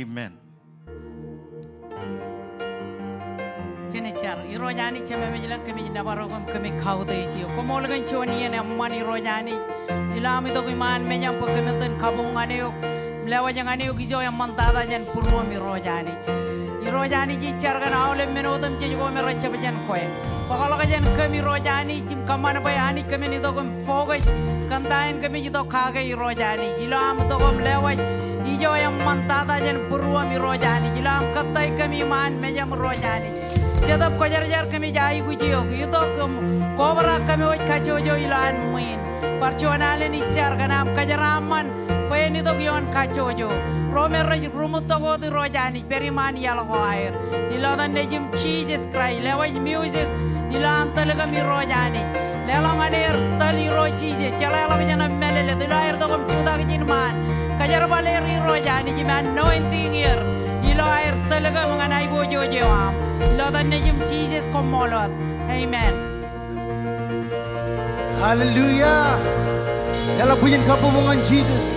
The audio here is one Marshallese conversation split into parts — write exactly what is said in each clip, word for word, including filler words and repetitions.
Amen. Jen jar. Irooj Anij Jemem ilañ, kōmij nōbar eok im kōmij kautiej eok. Koṃṃool kōn juon iien eṃṃan Irooj Anij. Ilo am itok iṃaan mejaṃ bwe kōm itōn kabuñ ñan eok, lewōj ñan eok ijo eṃṃantata jān būruōm Irooj Anij. Irooj Anij, ij jar kōn aolep men otemjej ko me rej jab jān kwe. Bōkḷọk jān kōm Irooj Anij im kōṃṃan bwe Anij kōmin itok im focus kōn ta en kōmij itok kake Irooj Anij. Ilo am itok im lewōj ijo eṃṃantata jān būruōm Irooj Anij. Ilo am kōttāik kōm iṃaan mejaṃ Irooj Anij. Jetōb Kwōjarjar kōmij aikuj eok, itok im kobrak kōm wōj kajjojo ilowaan ṃwiin. Bar juon alen ij jar kōn am kōjeraaṃṃan bwe en itok ioon kajjojo. Ro me rej ruṃwij tok wōt Irooj Anij, pād iṃaan iaḷ ko aer. Ilo etan Nejiṃ Jisōs Kraist, lewōj music ilo an tōl kōm Irooj Anij. Leḷọk ñan er tōl Irooj Jisōs, jeḷāḷọkjeṇ im mālōtlōt ilo aer itok im jutak ijin ṃaan. Kōjerbal er Irooj Anij im anointing er ilo aer tōl kōm ñan aiboojoj eo aṃ. Ilo etan Nejiṃ Jisōs koṃṃool wōt. Amen. Hallelujah. Eḷap bwijin kabbokbok ñan Jisōs.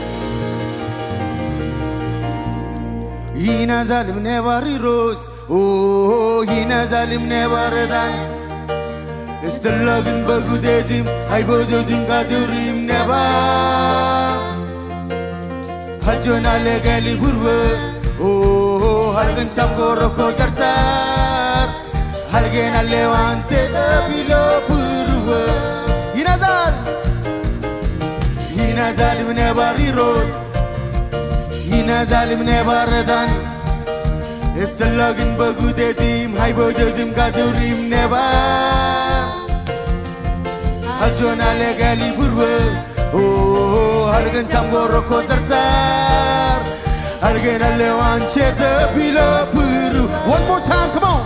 Inaaj al im nōbar Irooj. O, inaaj al im nōbar etan. Ej tōl ḷọk in bōk utiej im aiboojoj im kajoor im nōbar. Al juon al ekāāl ibūruō. O, al kōn Sam ko rok ko jar jar. Al kōn al eo an Jetōb ilo būruō. Inaaj al. Inaaj al im nōbar Irooj. Inaaj al im nōbar etan. Ej tōl ḷọk in bōk utiej im aiboojoj im kajoor im nōbar. Al juon al ekāāl ibūruō. O, al kōn Sam ko rok ko jar jar. Al kōn al eo an Jetōb ilo būruō. One more time, come on.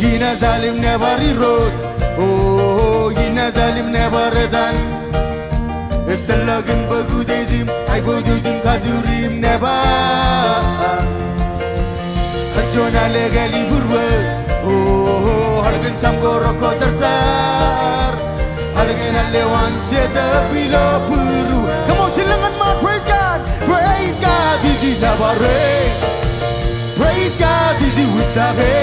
Inaaj al im nōbar Irooj. O, inaaj al im nōbar etan. Ej tōl ḷọk in bōk utiej im aiboojoj im kajoor im nōbar. Al juon al ekāāl ibūruō. O, al kōn Sam ko rok ko jar jar. Al kōn al eo an Jetōb ilo būruō. Come on, jen lōñ ñan ṃaan, praise God. Praise God, ij nōbar e. Praise God, ij wūjtake.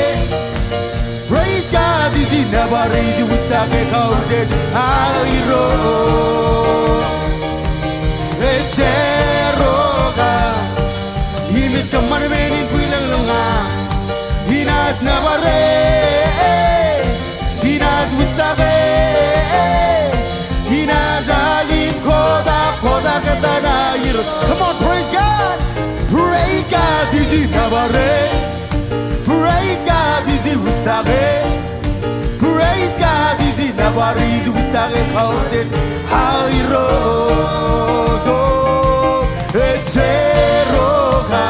Praise God, ij nōbar e, ij wūjtake kautiej aō Irooj. Ej jerọwiwi. Im ij kōṃṃan men in bwilōñlōñ ña. Inaaj nōbar e. Inaaj wūjtake. Inaaj al im kotak, kotak etan aō Irooj. Come on, praise God. Praise God, ij nōbar e. Praise God, ij wūjtake. Praise God, ij nōbar e, ij wūjtake kautiej aō Irooj. O, ej jerọwiwi.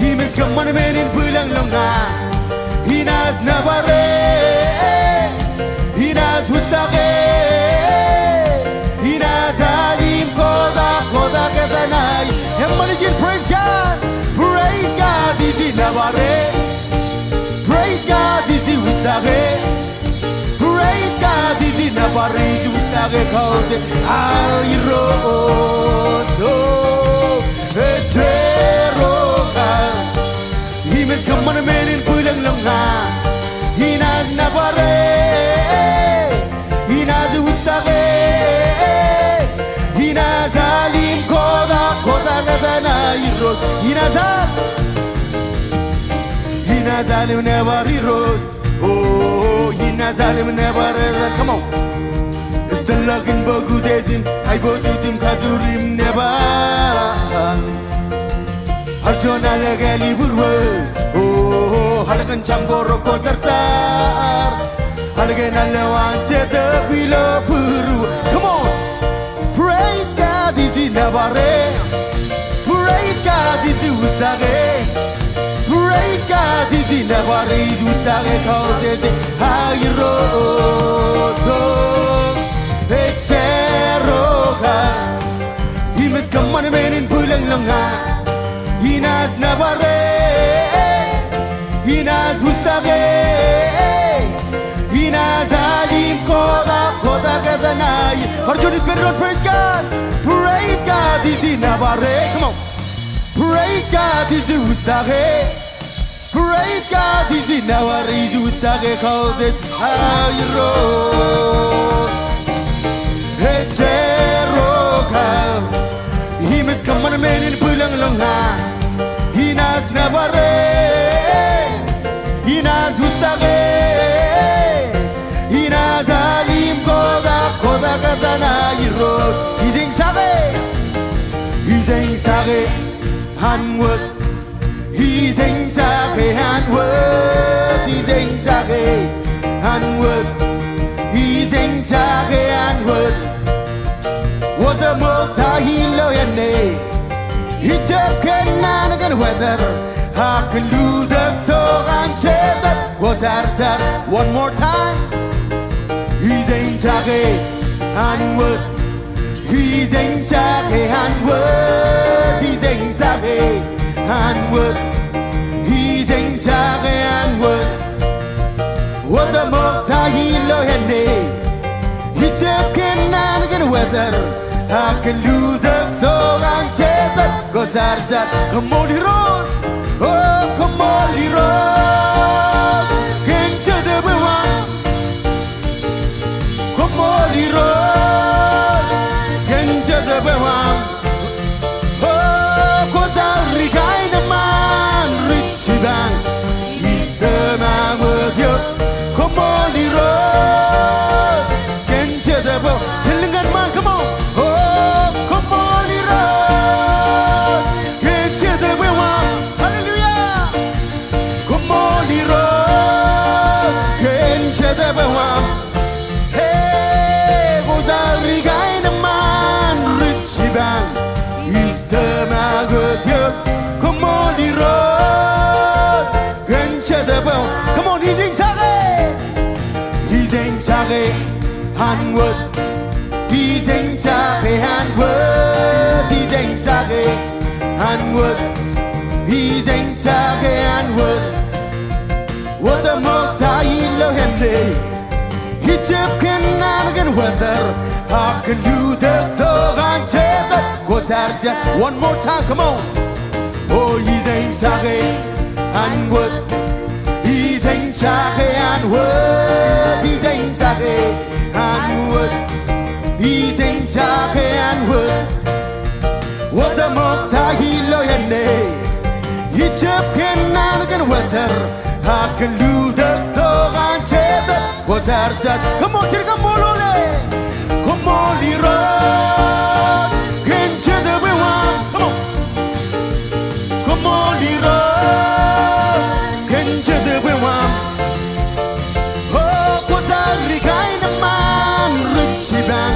Im ij kōṃṃan men in bwilōñlōñ ña. Inaaj nōbar e. Inaaj wūjtake. Inaaj al im kotak, kotak etan aō. Eṃṃan ijin, praise God. Praise God, ij nōbar e. Praise God, ij wūjtake. Praise God, ij nōbar e, ij wūjtake kautiej aō Irooj. O, ej jerọwiwi. Im ij kōṃṃan men in bwilōñlōñ ña. Inaaj nōbar e. Inaaj wūjtake. Inaaj al im kotak, kotak etan aō Irooj. Inaaj al. Inaaj al im nōbar Irooj. O, inaaj al im nōbar etan. Come on. Ej tōl ḷọk in bōk utiej im aiboojoj im kajoor im nōbar. Al juon al ekāāl ibūruō. O, al kōn Sam ko rok ko jar jar. Al kōn al eo an Jetōb ilo būruō. Come on. Praise God, ij nōbar e. Praise God, ij wūjtake. Praise God, ij nōbar e, ij wūjtake kautiej aō Irooj. O, ej jerọwiwi. Im ij kōṃṃan men in bwilōñlōñ ña. Inaaj nōbar e. Inaaj wūjtake. Inaaj al im kotak, kotak etan aō. Bar juon ippān doon, praise God. Praise God, ij nōbar e. Come on. Praise God, ij wūjtake. Praise God, ij nōbar, ij wūjtake kautiej aō Irooj. Ejjeḷọk aō im ej kōṃṃan men in bwilōñlōñ ña. Inaaj nōbar e, inaaj wūjtake, inaaj al im kotak, kotak etan aō Irooj. Ij eñjake, ij eñjake an wōt, ij eñjake an wōt, ij eñjake an wōt, ij eñjake an wōt. Wōt ṃokta ilo āne, ijjab kōnnaan kōn weather, ak lutōk tok an Jetōb Kwōjarjar. One more time. Ij eñjake an wōt, ij eñjake an wōt, ij eñjake an wōt, ij eñjake an wōt. Wōt ṃokta ilo āne, ijjab kōnnaan kōn weather, ak lutōk tok an Jetōb Kwōjarjar. Koṃṃool Irooj, o koṃṃool Irooj kōn Jetōb eo aṃ. Koṃṃool Irooj kōn Jetōb eo aṃ. O kwōj aō ri kaenōṃṃan ri jipañ, East Maquot eok. Koṃṃool Irooj kōn Jetōb eo. Jen lōñ kōn ṃaan, come on. O koṃṃool Irooj kōn Jetōb eo aṃ. Hallelujah. Koṃṃool Irooj kōn Jetōb eo aṃ. Hey, kwōj aō ri kaenōṃṃan ri jipañ, East Maquot eok. Koṃṃool Irooj kōn Jetōb eo. Come on, ij eñjake, ij eñjake an wōt, ij eñjake an wōt, ij eñjake an wōt, ij eñjake an wōt. Wōt ṃokta ilo āne, ijjab kōnnaan kōn weather, ak lutōk tok an Jetōb Kwōjarjar. One more time, come on. O ij eñjake an wōt, ij eñjake an wōt, ij eñjake an wōt, ij eñjake an wōt. Wōt ṃokta ilo āne, ijjab kōnnaan kōn weather, ak lutōk tok an Jetōb Kwōjarjar. Come on, jen kaṃṃoolol e. Koṃṃool Irooj kōn Jetōb eo aṃ. Come on. Koṃṃool Irooj kōn Jetōb eo aṃ. O kwōj aō ri kaenōṃṃan ri jipañ,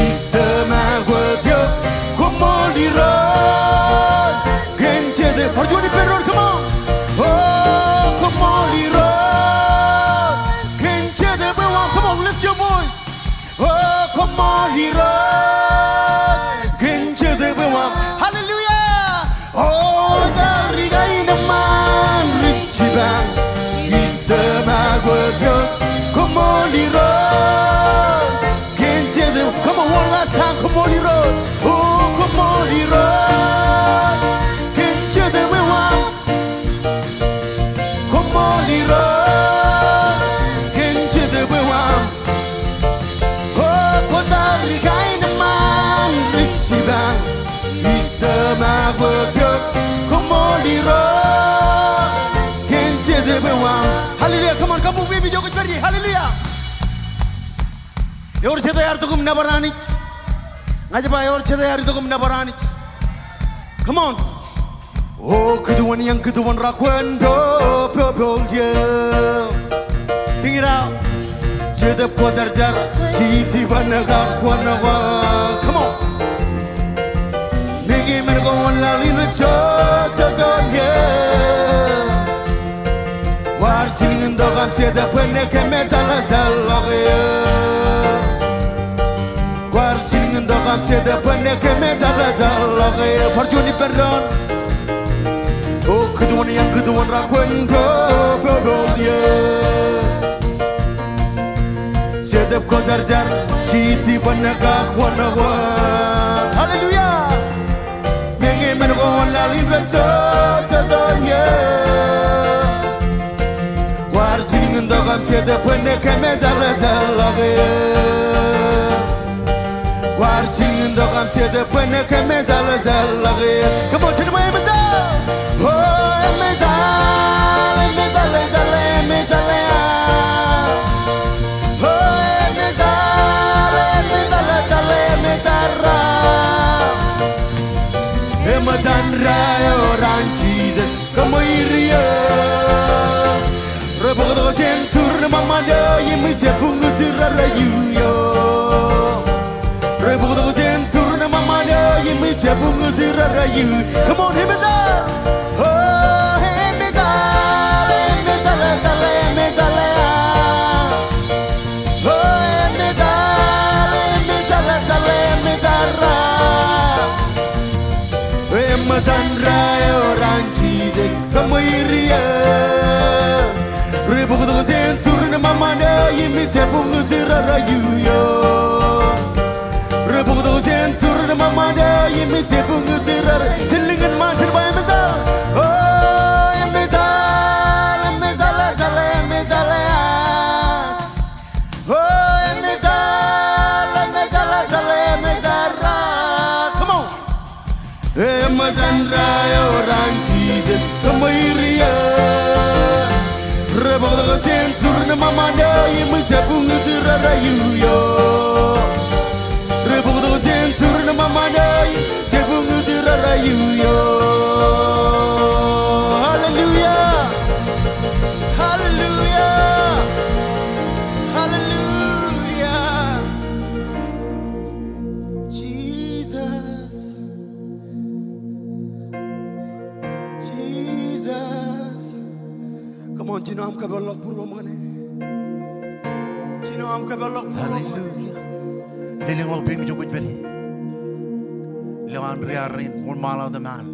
East Maquot eok. Koṃṃool Irooj kōn Jetōb. Bar juon ippān doon, come on. O koṃṃool Irooj kōn Jetōb eo aṃ. Come on, lift your voice. O koṃṃool Irooj kōn Jetōb eo aṃ. Hallelujah. O kwōj aō ri kaenōṃṃan ri jipañ, East Maquot eok. Koṃṃool Irooj kōn Jetōb. Come on, one last time. Koṃṃool Irooj. O koṃṃool Irooj kōn Jetōb eo aṃ. Koṃṃool Irooj kōn Jetōb eo aṃ. O kwōj aō ri kaenōṃṃan ri jipañ, East Maquot eok. Koṃṃool Irooj kōn Jetōb eo aṃ. Hallelujah. Come on, kabbokbwe eo ej pād ie. Hallelujah. Ewōr jete ear itok im nōbar Anij? Ña ij ba ewōr jete ear itok im nōbar Anij? Come on. O kūtuon iien kūtuon ra kwōn popool ie. Sing it out. Jetōb Kwōjarjar, jitibōn kab wōn ko. Come on. Meñe men ko wōnlaḷ in rej jojoñe. Kwaar jilkintok aṃ Jetōb bwe en kōmeḷeḷeḷọk eō. Kwaar jilkintok aṃ Jetōb bwe en kōmeḷeḷeḷọk eō. Bar juon ippān doon. O kūtuon iien kūtuon ra kwōn popool ie. Jetōb Kwōjarjar, jitibōn kab wōn ko. Hallelujah. Meñe men ko Wōn laḷ im rejjọ, jejjọ eṇ eō. Kwaar jilkintok aṃ jete bwe ṇe kōmejeḷāḷọk eō. Kwaar jilkintok aṃ jete bwe ṇe kōmejeḷāḷọk eō. Come on, jen ba emejeḷ. O emejeḷ, emejeḷ, emejeḷ, emejeḷ. O emejeḷ, emejeḷ, emejeḷ, emejeḷ. Eṃōj an ra eo an Jisōs kōṃweier eō. Rebōktok jān tūr ṇe ṃōṃan eo im jebukūtdikdik eo. Rebōktok jān tūr ṇe ṃōṃan eo im jebukūtdikdik eo. Come on, emejeḷ. O emejeḷ, emejeḷ, emejeḷ, emejeḷ. O emejeḷ, emejeḷ, emejeḷ, emejeḷ. Eṃōj an ra eo an Jisōs kōṃweier eō. Rebōktok jān tūr ṇe ṃōṃan eo im jebukūtdikdik eo. Rebōktok jān tūr ṇe ṃōṃan eo im jebukūtdikdik eo. Jen lōñ in ṃaan, jen ba emejeḷ. O emejeḷ, emejeḷ, emejeḷ, emejeḷ. O emejeḷ, emejeḷ, emejeḷ, emejeḷ. Come on. Eṃōj an ra eo an Jisōs kōṃweier eō. Rebōktok jān tūr ṇe ṃōṃan eo im jebukūtdikdik eo. Rebōktok jān tūr ṇe ṃōṃan eo im jebukūtdikdik eo. Hallelujah. Hallelujah. Hallelujah. Jesus. Jesus. Come on, jino aṃ kōpeḷḷọk būruōṃ kaṇe. Jino aṃ kōpeḷḷọk būruōṃ kaṇe. Hallelujah. Lelōñḷọk peiṃ ijo kwōj pād ie. Lewōj an riar in, wōnṃaanḷọk tōmak.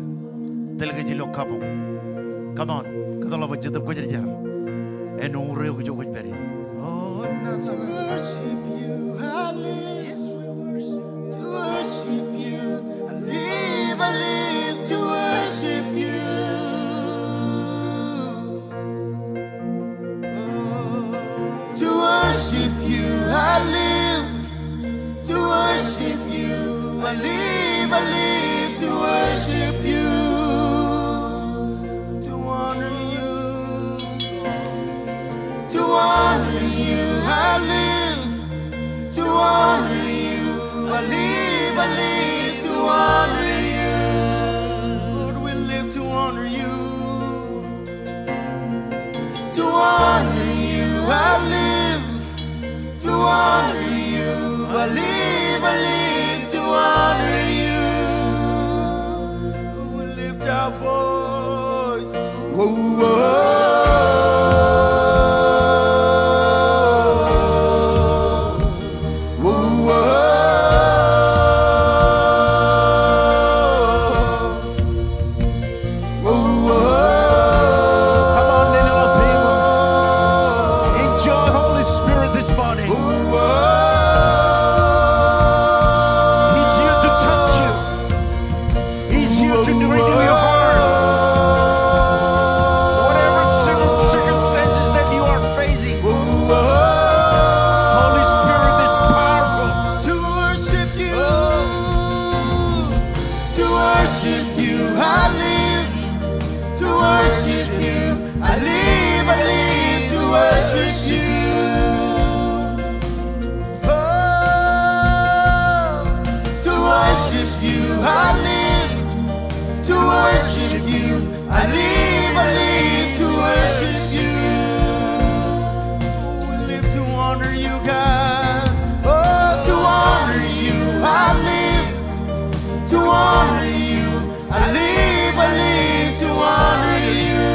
Tōl kōj ilo kabuñ. Come on. Kōtḷọk bwe Jetōb Kwōjarjar āinwōt eo ijo kwōj pād ie. Oh, to worship you, I live. Yes, we worship. To worship you, I live, I live to worship you. To worship you, I live. To worship you, I live, I live to worship you. To honor you, to honor you, I live. To honor you, I live, I live to honor you. Lord, we live to honor you. To honor you, I live. To honor you, I live, I live to honor you. We lift our voice. Whoa, whoa. Whoa, whoa. Come on, little people. Enjoy Holy Spirit this morning. He's here to touch you. He's here to renew your heart. Whatever cir-, circumstances that you are facing, Holy Spirit is powerful. To worship you. To worship you, I live. To worship you, I live, I live to worship you. Oh, to worship you, I live. To worship you, I live, I live to worship you. We live to honor you, God. Oh, to honor you, I live. To honor you, I live, I live to honor you.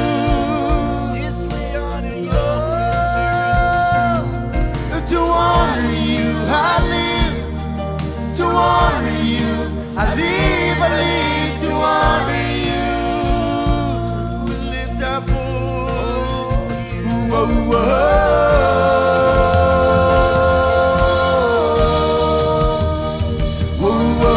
Yes, we honor you, Holy Spirit. To honor you, I live. To honor you, I live, I live to honor you. We lift our voice. Whoa, whoa. Whoa, whoa.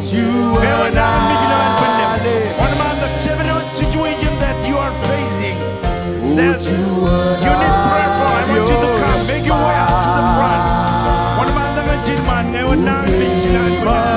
Ṃweo nañinmej ilo ad bwidnōṃ. Wōnṃaantak jabdewōt situation that you are facing, that you need prayer for. I want you to come, make your way up to the front. Wōnṃaantak ñan ijin ṃaan, ñe ewōr nañinmej ilo ad bwidnōṃ.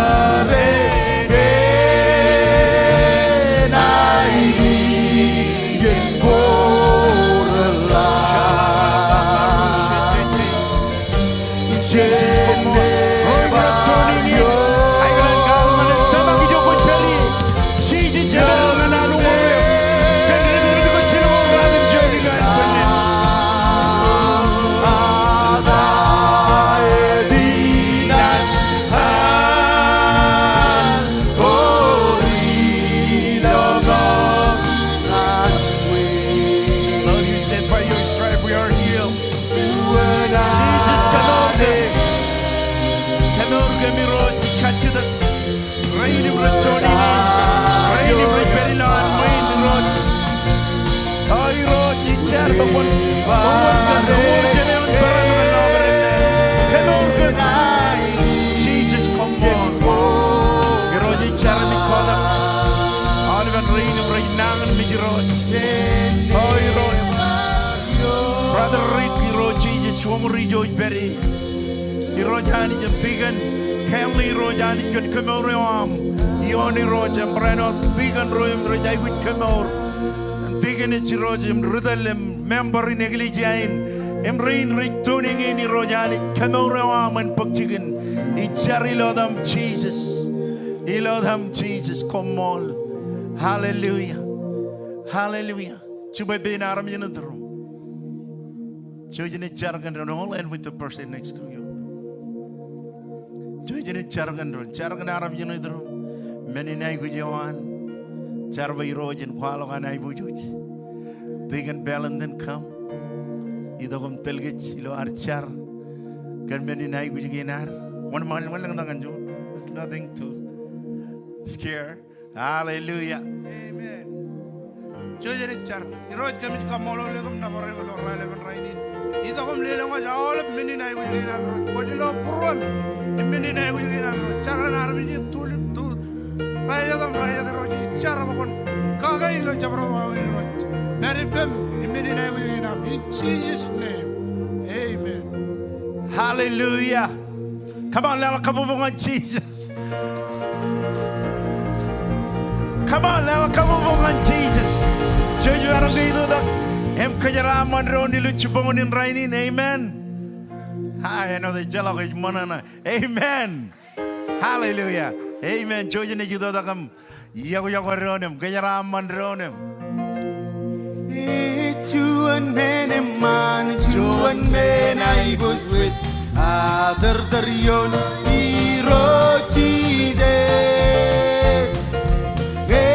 Lord, you said by your stripe we are healed. Jesus, kōmour kōm. Kōmour kōm Irooj, ij kajjitōk. Rein im rej juon in, rein im rej pād ilowaan ṃwiin Irooj. O Irooj, ij jar bwe kwōn, kwōn kōṃṃan kōm, kōṃṃan kōm, kōṃṃan kōm. Jesus, kōṃṃool. Irooj, ij jar im ij kotak aolepān rein im rej nañinmej Irooj. O Irooj. Brother Rick, Irooj, ij jar im ij pād ie. Irooj Anij, im Deacon Kenley, Irooj Anij, kwōn kōmour eo aṃ ioon Irooj, im barāinwōt deacon ro im rej aikuj kōmour, im deaconess Irooj, im ri tōl im member in eklejia in, im rein rej tuning in Irooj Anij, kōmour eo aṃ en bōk jikin. Ij jar ilo etaṃ Jesus. Ilo etaṃ Jesus, koṃṃool. Hallelujah. Hallelujah. Jibwe pein armej in ituruṃ. Jouj im jar kōn doon. Hold hand with the person next to you. Jouj im jar kōn doon. Jar kōn armej in ituruṃ. Men in aikuj eo an. Jar bwe Irooj en kwaḷọk an aiboojoj. Deacon Valentin, come. Itok im tōl kōj ilo ad jar kōn men in aikuj kein ad. Wōn ṃaan, wōn lōñtak ñan juon. It's nothing to scare. Hallelujah. Amen. Jouj im jar. Irooj, kōmij kaṃṃoolol eok im nōbar eok ilo raelepen rainin. Itok im lelōñ wōj aolep men in aikuj kein am Irooj. Kwōj lo būruōm im men in aikuj kein am Irooj. Jar kōn armej in tulik tu. Raejet im raejet Irooj, ij jar bwe kwōn kake ilo jabdewōt wāween Irooj. Pād ippem im men in aikuj kein am. In Jesus' name. Amen. Hallelujah. Come on, leḷọk kabbokbok ñan Jesus. Come on, leḷọk kabbokbok ñan Jesus. Jouj bar ke itoitak im kōjeraaṃṃan doon ilo jibboñōn in rainin. Amen. Ha, āinwōt ejjeḷọk ej ṃōṇōṇō. Amen. Hallelujah. Amen. Jouj im itoitak im iọkwe, iọkwe doon im kōjeraaṃṃan doon im. Ej juon men eṃṃan, juon men aiboojoj, atōrtōr ioon Irooj Jisōs. Ñe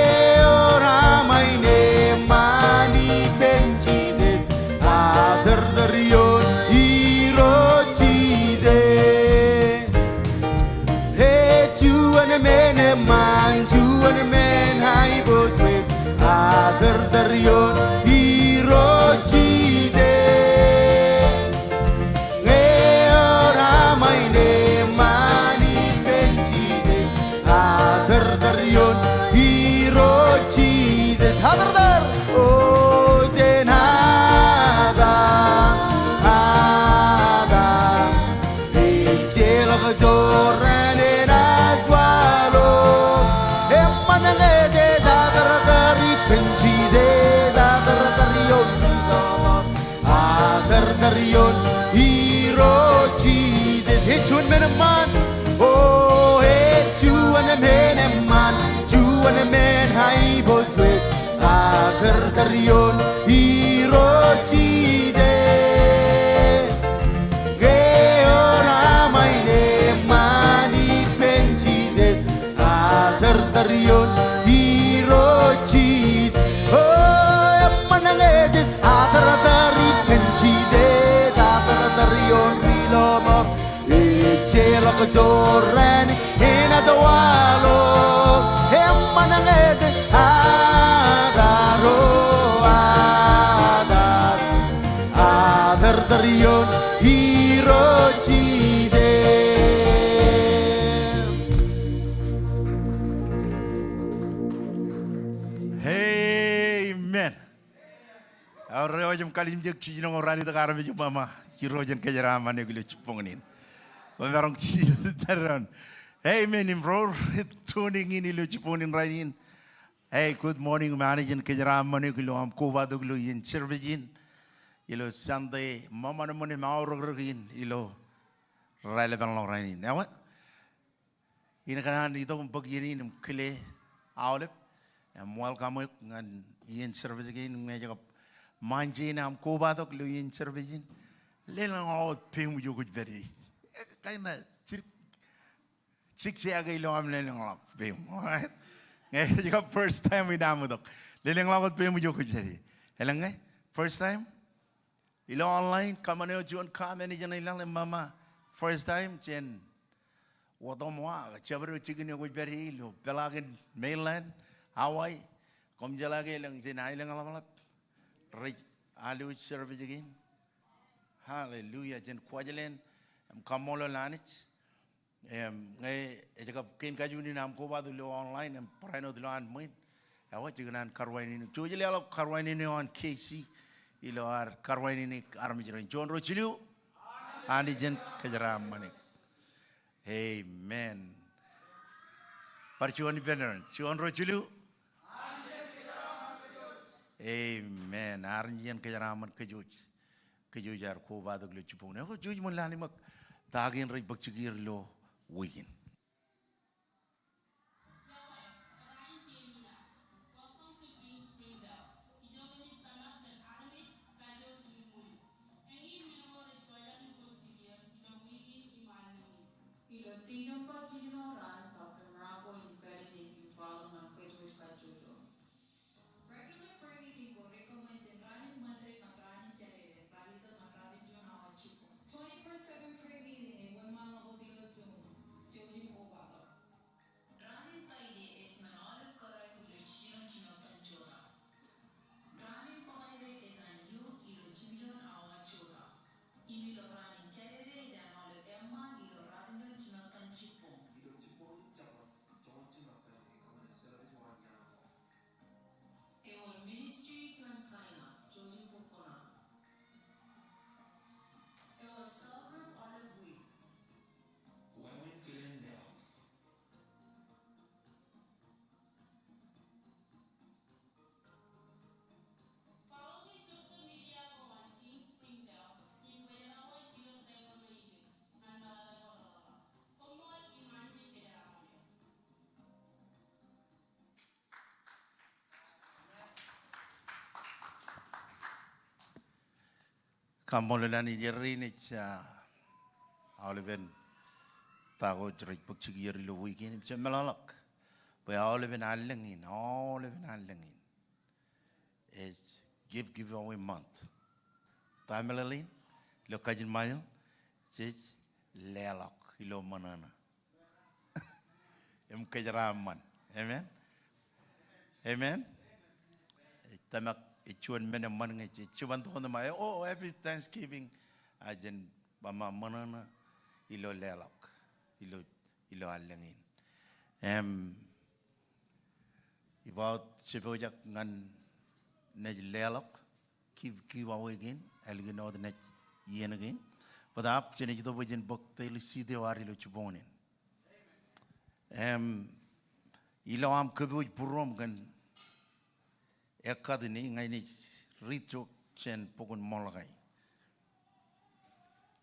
ewōr aṃ aine eṃṃan ippān Jisōs, atōrtōr ioon Irooj Jisōs. Ej juon men eṃṃan, juon men aiboojoj, atōrtōr ioon Irooj Jisōs. Ñe ewōr aṃ aine eṃṃan ippān Jisōs, atōrtōr ioon Irooj Jisōs. Atōrtōr, o jen atak, atak. Ejjeḷọk jorrāān enaaj waḷọk. Eṃṃan ñe jej atōrtōr ippān Jisōs, atōrtōr ioon, atōrtōr ioon Irooj Jisōs. Ej juon men eṃṃan, o ej juon men eṃṃan, juon men aiboojoj, atōrtōr ioon Irooj Jisōs. Ñe ewōr aṃ aine eṃṃan ippān Jisōs, atōrtōr ioon Irooj Jisōs. O eṃṃan ñe jej atōrtōr ippān Jisōs, atōrtōr ioon ri lọmọọr. Ejjeḷọk jorrāān enaaj waḷọk. Eṃṃan ñe jej atak, o atak, atōrtōr ioon Irooj Jisōs. Amen. Ewōr eo ej im kalimjek jiljino ñan ralitōk armej im ṃōṃa. Irooj en kōjeraaṃṃan eok ilo jibboñin. Koṃ maroñ jijet tōre doon. Amen. Im ro rej tuning in ilo jibboñin rainin. Hey, good morning, im Anij en kōjeraaṃṃan eok ilo aṃ kobatok ilo iien service in. Ilo Sunday ṃōṃanṃōn im aorōkrōk in ilo raelepen ḷọk rainin. Ewa? Innem kōṇaan itok im bōk iien in im kile aolep im welcome eok ñan iien service kein ñe ej kab ṃaanjin aṃ kobatok ilo iien service in. Lelōñḷọk wōt peiṃ ijo kwōj pād ie. Kain eo jidik jikkake ilo aṃ lelōñḷọk peiṃ. Ñe ej kab first time in aṃ itok, lelōñḷọk wōt peiṃ ijo kwōj pād ie. Elōñ ñe first time ilo online, kōṃṃan eo juon comment ijin ilaḷ im ṃōṃa first time jān otemwa, jabdewōt jikin eo kwōj pād ie ilo peḷaakin mainland Hawaii. Koṃ jeḷā ke elōñ jān aelōñḷapḷap rej alwōj service kein. Hallelujah. Jen Kuwajleen im kaṃṃoolol Anij. Im, ñe ej kab kein kajuon in aṃ kobatok ilo online im barāinwōt ilowaan ṃwiin, ewa, jekōṇaan karwaineneik. Jouj leḷọk karwaineneik eo an K C ilo ad karwaineneik armej rein. Juon, ruo, jilu. Anij en kōjeraaṃṃan eok. Amen. Bar juon ippān doon. Juon, ruo, jilu. Amen. Anij en kōjeraaṃṃan kōj. Kōj wōj ad kobatok ilo jibboñin. Ekwe, jouj im lale ṃōk ta kein rej bōk jikier ilo wiik in. Ilo Tijeṃba jiljino raan, Doctor Morocco in pād ijin im follow ñan kōj wōj kajjojo. Regular prayer meeting ko recommend in raan in Monday ñan raan in Saturday, ralitōk ñan ratimjuon awa jibboñ. Twenty-four seven prayer meeting ej wōnṃaanḷọk wōt ilo Zoom. Jouj im kobatok. Raan in Taide ej ñan aolep kōrā ilo jiljino jimatan jota. Raan in Bōḷaide ej an youth ilo jimjuon awa jota. Im ilo raan in Saturday ej an aolep eṃṃaan ilo ratimjuon jimatan jibboñ. Ilo jibboñin Jabōt joñan jimatan ej kōṃṃane service eo an iaan Ewōr ministries ñan sign up, jouj im bōk kuṇaō. Ewōr cell group aolep wiik. Wāween kilen leḷọk. Follow me social media ko an King Springdale, im kōjeraaṃṃan ilo table eo ippān, ñan meḷeḷe ko ḷọk. Koṃṃool im Anij en kōjeraaṃṃan eok. Kaṃṃoolol Anij, errein ej, ah, aolepen ta ko rej bōk jikier ilo wiik in, im jab meḷọkḷọk bwe aolepen allōñ in, aolepen allōñ in ej gift giveaway month. Ta meḷeḷein? Ilo kajin Ṃajeḷ, jej leḷọk ilo ṃōṇōṇō im kōjeraaṃṃan. Amen. Amen. Ej tōmak, ej juon men eṃṃan ñe jej jiban tok ṇe ṃae, oh, happy Thanksgiving. A jen ba ṃōṇōṇō ilo leḷọk, ilo, ilo allōñ in. Im, iba wōt jepojak ñan naaj leḷọk, give, giveaway kein, ālikin wōt naaj iien kein. Bōtaab jenaaj itok bwe jen bōk daily seed eo ad ilo jibboñin. Im, ilo aṃ kōpooj būruōṃ kōn ekkat in, ña inaaj riit tok jān bok in Malakai.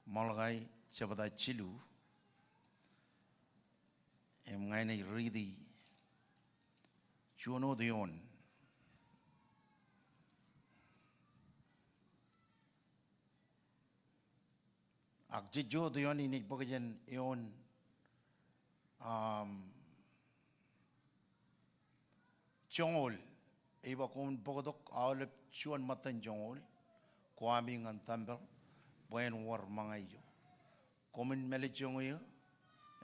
Malakai jebta jilu. Im ña inaaj riiti juon wōt eoon. Ak jej jota eoon, inaaj bōk jān eoon, um, joñoul. Ej ba, koṃwin bōktok aolep juon ṃōttan joñoul ko ami ñan tempel bwe en wōr ṃōñā ijo. Koṃwin mālejjoñ eō,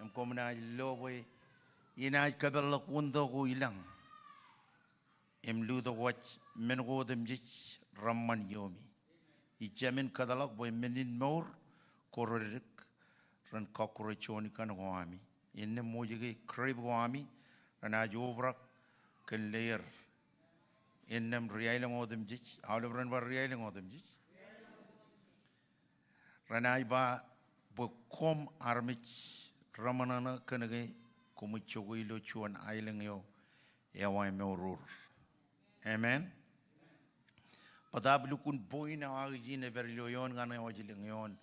im koṃ naaj lo bwe inaaj kōpeḷḷọk wūntō ko ilañ im lutōkwōj men ko otemjej reṃṃan iiōmi. Ij jāmin kōtḷọk bwe men in mour ko reddik ren kọkkure juon ikkan ko ami. Innām ṃool ke grep ko ami renaaj obrak kōn leer Innām ri-aelōñ otemjej, aolep ren ba ri-aelōñ otemjej. Renaaj ba bwe koṃ armej reṃōṇōṇō kōnke koṃij jokwe ilo juon aelōñ eo ewa emourur. Amen. Bōtaab lukkuun point eo aō ijin ej pād ilo eoon kaṇe wōj lōñ, eoon,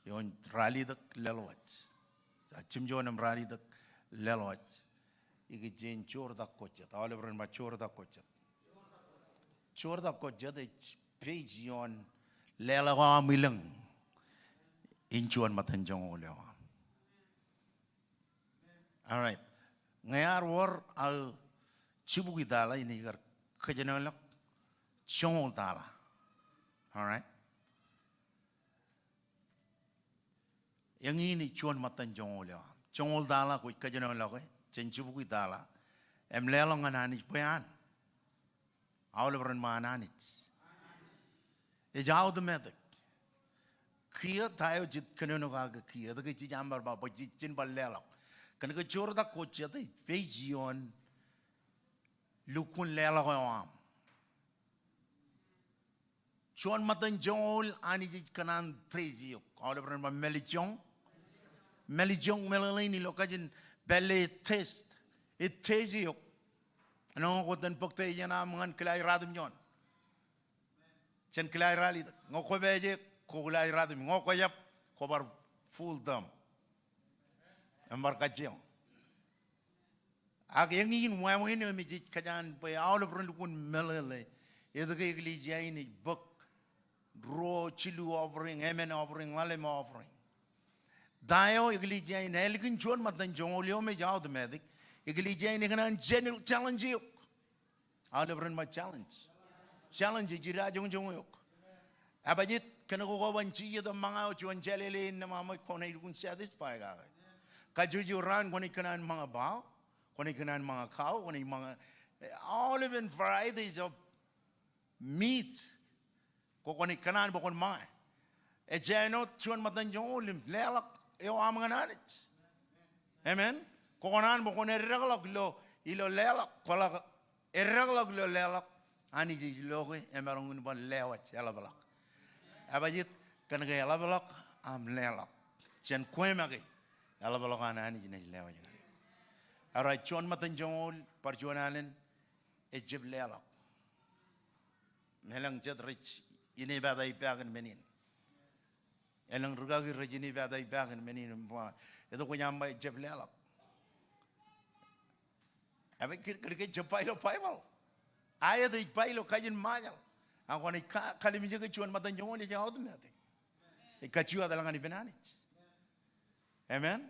eoon ralitōk leḷọk wōj. Jimjuon im ralitōk leḷọk wōj. Ikijjien joortak ko jet. Aolep ren ba joortak ko jet. Joortak ko jet ej page ioon leḷọk eo aṃ ilōñ in juon ṃōttan joñoul eo aṃ. All right. Ñe ear wōr aō jibukwi tala, inaaj kar kōjenolọk joñoul tala. All right. Eñin ej juon ṃōttan joñoul eo aṃ. Joñoul tala kwōj kōjenolọke jān jibukwi tala im leḷọk ñan Anij bwe an. Aolep ren ba an Anij. Ej automatic. Kiiō ta eo jej kōnono kake kiiō, etke jej aṃ bar ba bwe jej jen bar leḷọk? Kōnke joortak ko jet ej page ioon lukkuun leḷọk eo aṃ. Juon ṃōttan joñoul Anij ej kōṇaan test eok. Aolep ren ba mālejjoñ. Mālejjoñ meḷeḷein ilo kajin pālle test. Ej test eok. Āinwōt ñe kwōj itōn bōk test eṇ aṃ ñan kilaaj ratimjuon. Jān kilaaj ralitōk. Ñe kwō pād ie, kwō kilaaj ratimjuon. Ñe kwō jab, kwō bar full term. Im bar kajjioñ. Ak eñin wāween eo me jej kōjaan bwe aolep ren lukkuun meḷeḷe. Etke eklejia in ej bōk ruo, jilu offering, emān offering, ḷalem offering. Ta eo eklejia in ālikin juon ṃōttan joñoul eo me ej automatic, eklejia in ekōṇaan challenge eok. Aolep ren ba challenge. Challenge ej idajoñjoñ eok. Ebajeet, kōnke kwō ban jijet im ṃōñā eo juon jālele in nōṃaṃ, kwōnaaj lukkuun satisfy kake. Kajjojo raan kwōnaaj kōṇaan ṃōñā bao, kwōnaaj kōṇaan ṃōñā cow, kwōnaaj ṃōñā, eh, aolepen varieties of meat. Kwō, kwōnaaj kōṇaan bwe kwōn ṃōñā. Ej āinwōt juon ṃōttan joñoul im leḷọk eo aṃ ñan Anij. Amen. Kwō kōṇaan bwe kwōn eddekḷọk ilo, ilo leḷọk, kwō ḷak eddekḷọk ilo leḷọk, Anij ej loe emaroñ in bar lewōj eḷapḷọk. Ebajeet, kōnke eḷapḷọk aṃ leḷọk. Jān kwe make, eḷapḷọk an Anij enaaj lewōj ñan eok. All right, juon ṃōttan joñoul, bar juon alen, ejjab leḷọk. Im elōñ jet rej inepata ippa kōn men in. Elōñ rūkaki rej inepata ippa kōn men in im ba, etke kwōj aṃ ba ejjab leḷọk? Ej ba kōn, kōn ke ejjab ba ilo Baibōḷ. Aet ej ba ilo kajin Ṃajeḷ. Ak kwōnaaj ka-, kalimjeke juon ṃōttan joñoul ej automatic. Ej kajjioñ etal ñan ippān Anij. Amen.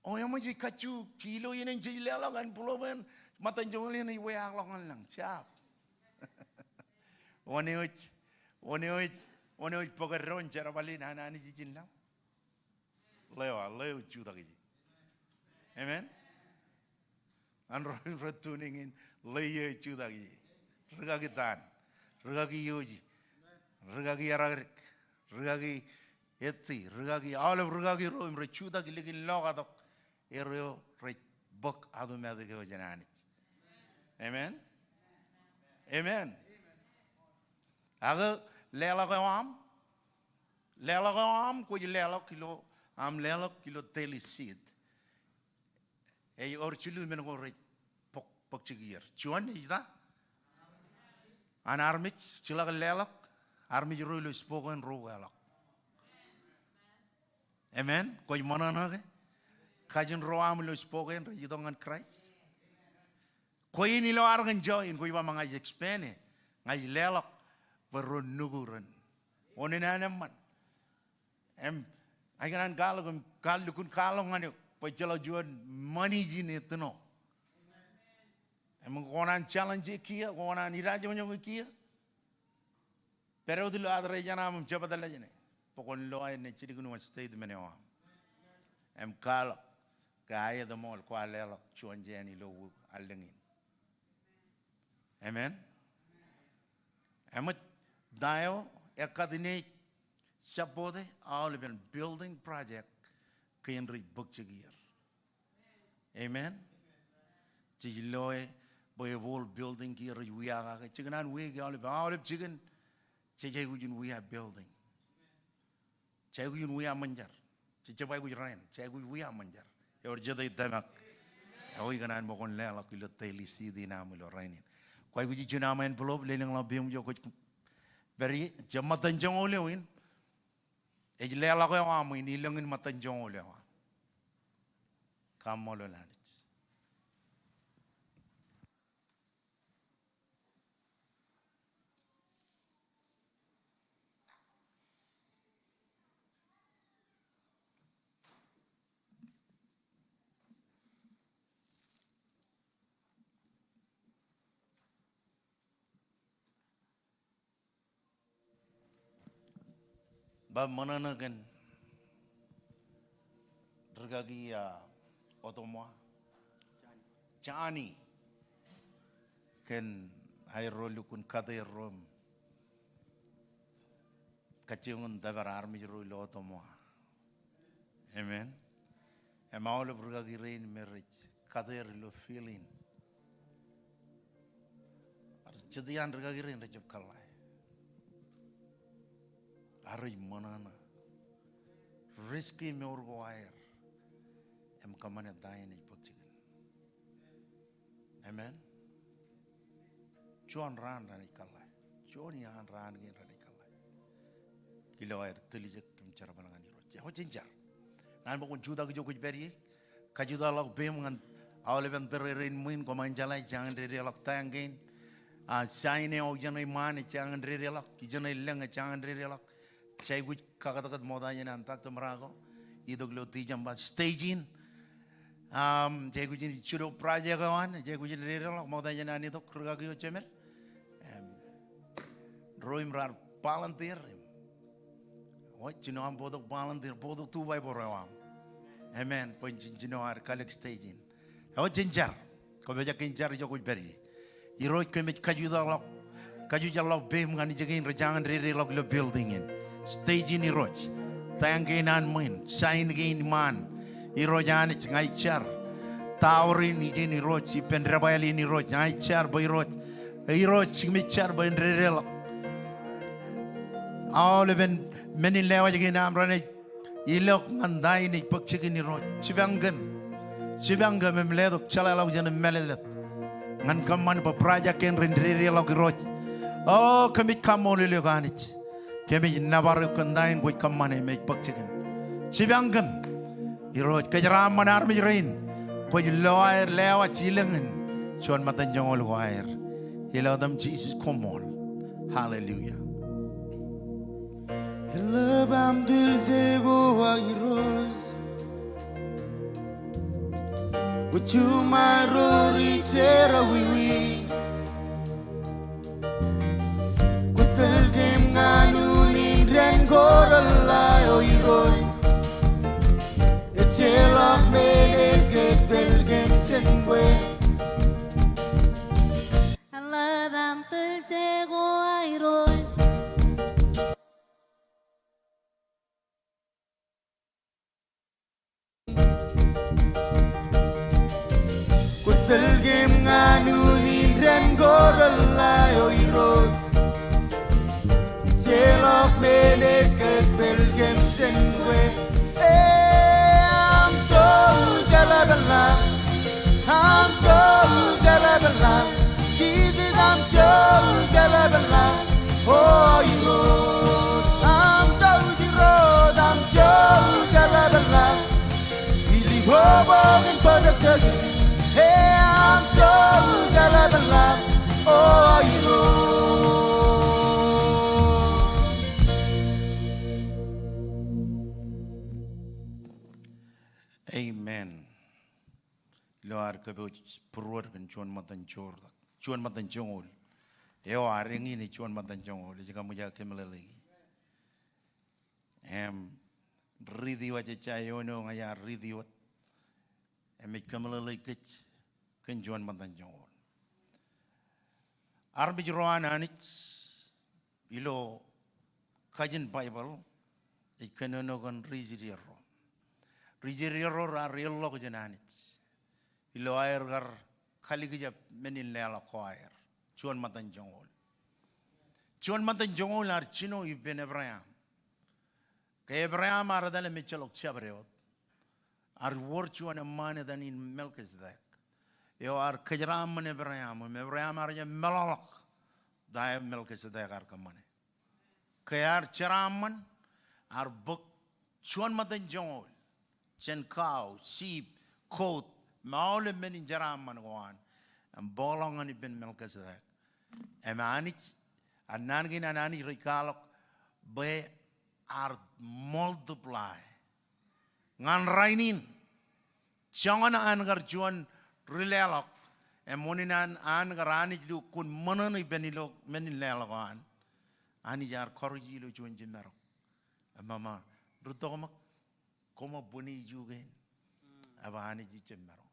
O, eṃōj ej kajju ilo iien in jej leḷọk, en būḷōb en ṃōttan joñoul in ej weaakḷọk ñan lañ. Jab. Wōn eo ej, wōn eo ej, wōn eo ej bōk eddoin jerbal in an Anij ijin lañ? Ḷeo, ḷeo ej jutak ije. Amen. An ro, ro tuning in, ḷeo ej jutak ije. Rūkaki Tan, rūkaki Ioji, rūkaki Erakdik, rūkaki Eti, rūkaki, aolep rūkaki ro im rej jutak ilikin lokatok er eo rej bōk automatic eo jān Anij. Amen. Amen. Ak leḷọk eo aṃ, leḷọk eo aṃ kwōj leḷọk ilo, aṃ leḷọk ilo daily seed. Ej wōr jilu men ko rej bōk, bōk jikier. Juon ej ta? An armej, jeḷā ke leḷọk, armej ro ilo Spokane ro eḷọk. Amen. Kwōj ṃōṇōṇō ke? Kajin ro aṃ ilo Spokane rej itok ñan Christ. Kwe in ilo Arkansas in kwōj ba ña ij expand e, ña ij leḷọk bwe ro nukū ren. Wōn in an eṃṃan. Im, ij kōṇaan kwaḷọk im kwaḷọk, lukkuun kwaḷọk ñan eok bwe ejjeḷọk juon ṃani ijin etino. Im kwō kōṇaan challenge e kiiō, kwō kōṇaan idajoñjoñ e kiiō. Pād wōt ilo address eo aṃ im jab etal jāne bwe kwōn lo aer naaj jilkinwōj statement eo aṃ. Im kwaḷọk ke aet eṃool kwaar leḷọk juon jān ilo allōñ in. Amen. Eṃōj, ta eo ekatini support e? Aolepen building project kein rej bōk jikier. Amen. Jej loe bwe epooḷ building kiiō rej wia kake. Jikin an wia kiiō aolep, aolep jikin jej aikuj in wia building. Jej aikuj in wia ṃōn jar. Jej jab aikuj rainin, jej aikuj wia ṃōn jar. Ewōr jete ej tōmak? Eo, ikōṇaan bwe kwōn leḷọk ilo Daly City in aṃ ilo rainin. Kwōj aikuj ijin aṃ envelope, lelōñḷọk peiṃ ijo kwōj pād ie, jab ṃōttan joñoul eo in. Ej leḷọk eo aṃ in, ilōñ in ṃōttan joñoul eo aṃ. Kaṃṃoolol Anij. Ba ṃōṇōṇō kōn rikaki, ah, Otomoa. Johnny. Kōn aerro lukkuun kate erro im kajjioñ in tōpar armej ro ilo Otomoa. Amen. Im aolep rikaki rein me rej kate er ilo field in. Jet iaan rikaki rein rej jab kōḷḷā. Ak rej ṃōṇōṇō. Risk e mour ko aer. Im kōṃṃane ta in ej bōk jikin. Amen. Juon raan renaaj kōḷḷā. Juon iaan raan kein renaaj kōḷḷā. Ilo aer tiljek im jerbal ñan Irooj. Eo, jen jar. Naan bwe kwōn jutak ijo kwōj pād ie. Kajutakḷọk peiṃ ñan aolepen tōre rein ṃwiin, koṃ jen jeḷā, ej jañin dedeḷọk tank kein. A, sign eo ijeṇe iṃaan ej jañin dedeḷọk, ijeṇe lōñ ej jañin dedeḷọk. Jej aikuj kakōtkōt ṃokta jān an Doctor Morocco itok ilo December. Stage in. Am, jej aikuj in jido project eo an, jej aikuj in dedeḷọk ṃokta jān an itok rikaki eo jemed. Em, ro im raar volunteer im. Eo, jino aṃ bōktok volunteer, bōktok two by four eo aṃ. Amen. Bwe en jino aer kalōk stage in. Eo, jen jar. Kwōpojak in jar ijo kwōj pād ie. Irooj, kōmij kajutakḷọk, kajutakḷọk peiṃ ñan ijekein rej jañin dedeḷọk ilo building in. Stage in Irooj. Tank kein an ṃwiin, sign kein iṃaan. Irooj Anij, ña ij jar. Tower in ijin Irooj, ippān debwāāl in Irooj, ña ij jar bwe Irooj. Irooj, kōmij jar bwe en dedeḷọk. Aolepen men in lewōj kein aṃ renaaj ilọk ñan ta in ej bōk jikin Irooj. Jipañ kōm. Jipañ kōm im letok jeḷāḷọkjeṇ im mālōtlōt. Ñan kōṃṃan bwe project kein ren dedeḷọk Irooj. O, kōmij kaṃṃoolol eok Anij. Kōmij nōbar eok kōn ta in kwōj kōṃṃane im ej bōk jikin. Jipañ kōm. Irooj, kōjeraaṃṃan armej rein. Kwōj lo aer lewōj ilōñ in juon ṃōttan joñoul ko aer. Ilo etaṃ Jisōs, koṃṃool. Hallelujah. Eḷap aṃ tūlse ko aō Irooj. Kwōj juṃae ro ri jerọwiwi. Kwōj tōl kōm ñan unin dān ko reḷḷā, O Irooj. Ejjeḷọk men ej kōjepel kōm jān kwe. Eḷap aṃ tūlse ko aō Irooj. Kwōj tōl kōm ñan unin dān ko reḷḷā, O Irooj. Ejjeḷọk men ej kōjepel kōm jān kwe. E, aṃ joḷọk eḷap eḷap. Aṃ joḷọk eḷap eḷap. Jisōs, aṃ joḷọk eḷap eḷap. O Irooj, aṃ joḷọk Irooj, aṃ joḷọk eḷap eḷap. Ilo koba in bōtōktōkin, e, aṃ joḷọk eḷap eḷap, O Irooj. Amen. Ilo ad kōpooj būruod kōn juon ṃōttan joor, juon ṃōttan joñoul. Eo ad eñin ej juon ṃōttan joñoul, ej kaṃōj aō kōmeḷeḷeiki. Im, riiti wōt ejja eoon eo ña iar riiti wōt. Im ej kōmeḷeḷeik kōj kōn juon ṃōttan joñoul. Armej ro an Anij ilo kajin Baibōḷ ej kōnono kōn ri-Israel ro. Ri-Israel ro raar ilọk jān Anij ilo aer kar kalikjab men in leḷọk ko aer. Juon ṃōttan joñoul. Juon ṃōttan joñoul ear jino ippān Ebream. Ke Ebream ear etale mejjeḷọk jabdewōt, ear wōr juon eṃṃaan etan in Melkisedek eo ear kōjeraaṃṃan Ebream im Ebream ear jab meḷọkḷọk ta eo Melkisedek ear kōṃṃane. Ke ear jeraaṃṃan, ear bōk juon ṃōttan joñoul jān cow, sheep, goat, im aolep men in jeraaṃṃan ko an im bōkḷọk ñan ippān Melkisedek. Im Anij, an naan kein an Anij rej kwaḷọk bwe ear multiply. Ñan rainin, joñan an kar juon ri leḷọk, im unin an, an kar Anij lukkuun ṃōṇōṇō ippān ilo men in leḷọk an, Anij ear kọruj ilo juon jiṃaro. Im ṃōṃa, ri tokmak, koṃ bwini ijo kein. Ak Anij ejjab maro.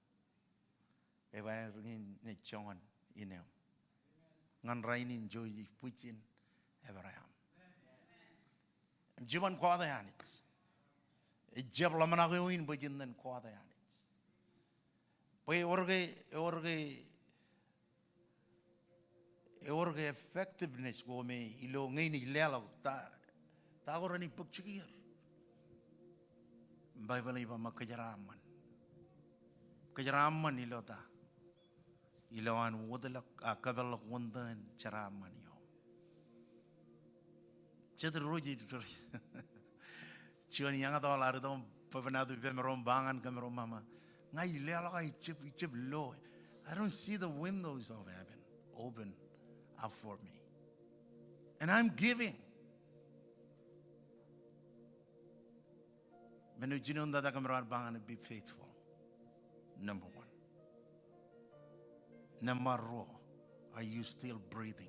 Ebwe, eñin ej joñan ineeṃ. Ñan rainin jej bwijin Ebream. Im jiban kọọte Anij. Ejjab ḷōmṇak eo in bwijin nen kọọte Anij. Bwe ewōr ke, ewōr ke, ewōr ke effectiveness ko me ilo ñe in ej leḷọk ta, ta ko renaaj bōk jikier. Baibōḷ ej ba ṃōk kōjeraaṃṃan. Kōjeraaṃṃan ilo ta? Ilo an wōtlọk, a, kōpeḷḷọk wōnto in jeraaṃṃan ioṃ. Jet ro ej, ro ej. Juon eañ etọọḷ ear itok im bōbnatu ippān ro im ba ñan kōm ro, ṃōṃa, ña ij leḷọk, ejjab, ejjab lo. I don't see the windows of heaven open up for me. And I'm giving. Men eo jinoin tata kōm ro ar ba ñan e, be faithful. Number one. Number ruo, are you still breathing?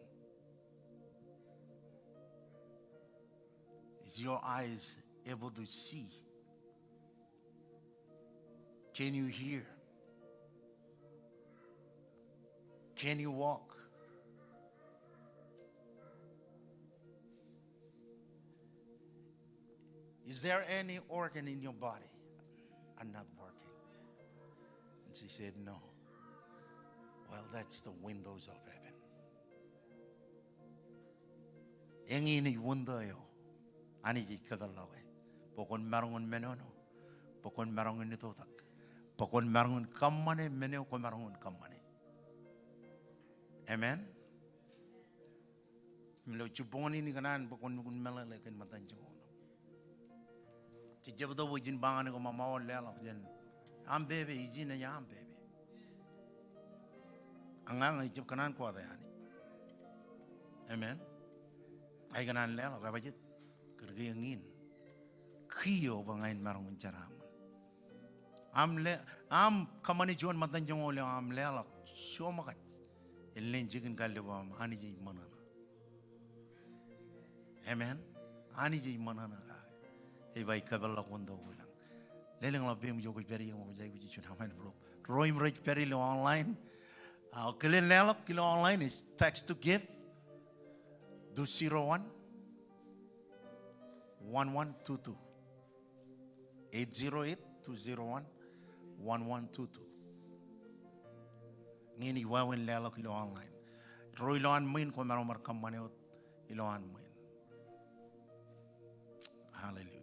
Is your eyes able to see? Can you hear? Can you walk? Is there any organ in your body are not working? And she said, "No." Well, that's the windows of heaven. Eñin ej wōnto eo Anij ej kōpeḷḷọke bwe kwōn maroñ in menono, bwe kwōn maroñ in itoitak, bwe kwōn maroñ in kōṃṃane men eo kwōmaroñ in kōṃṃane. Amen. Im ilo jibboñōn in ikōṇaan bwe kwōn lukkuun meḷeḷe kōn ṃōttan joñoul eo. Jej jab itok bwe ijin ba ñan eok ṃōṃa wōt leḷọk jān aṃ pepe, ijin ej aṃ pepe. Ak ña ñe ij jab kōṇaan kọọte Anij. Amen. Ak ikōṇaan leḷọk, ebajjeet. Kōnke eñin kiiō bwe ña in maroñ in jeraaṃṃan. Aṃ le, aṃ kōṃṃane juon ṃōttan joñoul eo aṃ leḷọk, joṃōkaj. Āinwōt ijin kallib eo aṃ, Anij ej ṃōṇōṇō. Amen. Anij ej ṃōṇōṇō kake. Ej ba ij kōpeḷḷọk wōnto ko ilañ. Lelōñḷọk peiṃ ijo kwōj pād ie im kwōj aikuj ijin aṃ envelope. Ro im rej pād ilo online. Ak kilen leḷọk ilo online ej text to give to zero one one one two two. Eight zero eight, two zero one, one one two two. Ñe in ej wāween leḷọk ilo online. Ro ilowaan ṃwiin kwōmaroñ bar kōṃṃane wōt ilowaan ṃwiin. Hallelujah.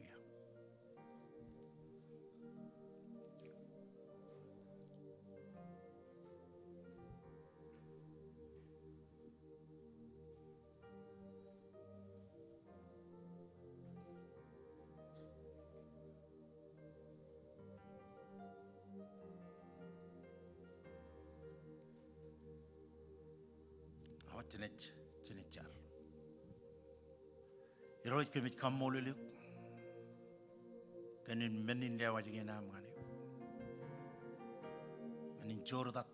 Ak jenaaj, jenaaj jar. Irooj, kōmij kaṃṃoolol eok kōn men in lewōj kein aṃ ñan eok. Men in joortak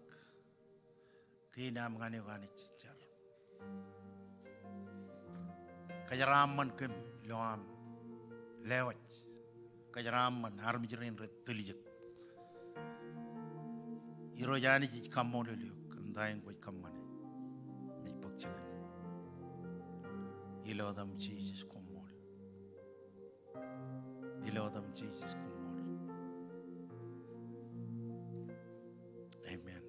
kein aṃ ñan eok Anij jar. Kōjeraaṃṃan kōm ilo aṃ lewōj. Kōjeraaṃṃan armej rein rej tiljek. Irooj Anij ij kaṃṃoolol eok kōn ta in kwōj kōṃṃane. Im ij bōk jikin. Ilo etaṃ Jisōs koṃṃool. Ilo etaṃ Jisōs koṃṃool. Amen.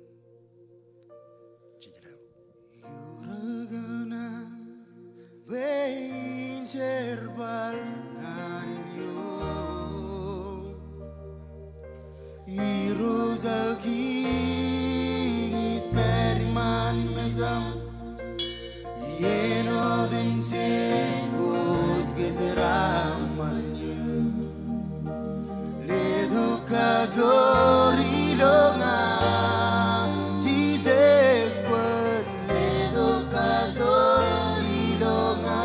Irooj ak Kiiñ ij pād iṃaan mejaṃ, iien otemjej kōj kōjeraaṃṃan eō. Letok kajoor ilo ña, Jisōs kwōn letok kajoor ilo ña.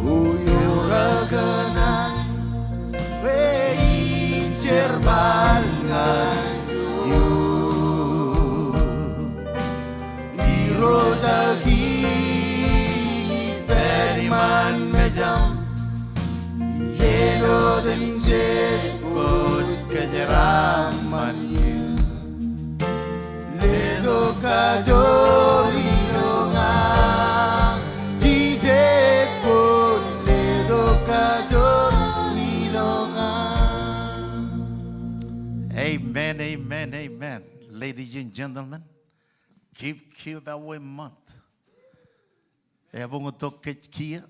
O iorekōṇaan bwe in jerbal ñan eok. Irooj ak Kiiñ ij pād iṃaan mejaṃ, iien otemjej kōj kōjeraaṃṃan eō. Letok kajoor ilo ña, Jisōs kwōn letok kajoor ilo ña. Amen, amen, amen. Ladies and gentlemen, keep, keep away month. Ebuñtok kōj kiiō.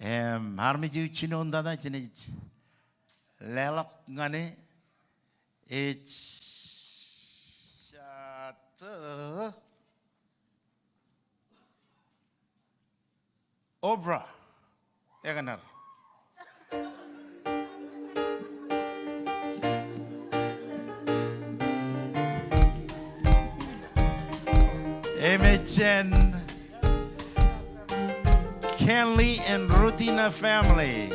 Im, armej eo jinoin tata jenaaj leḷọk ñan e ej jatō Oprah Ekner. Im ej jān Kenley and Rutina family.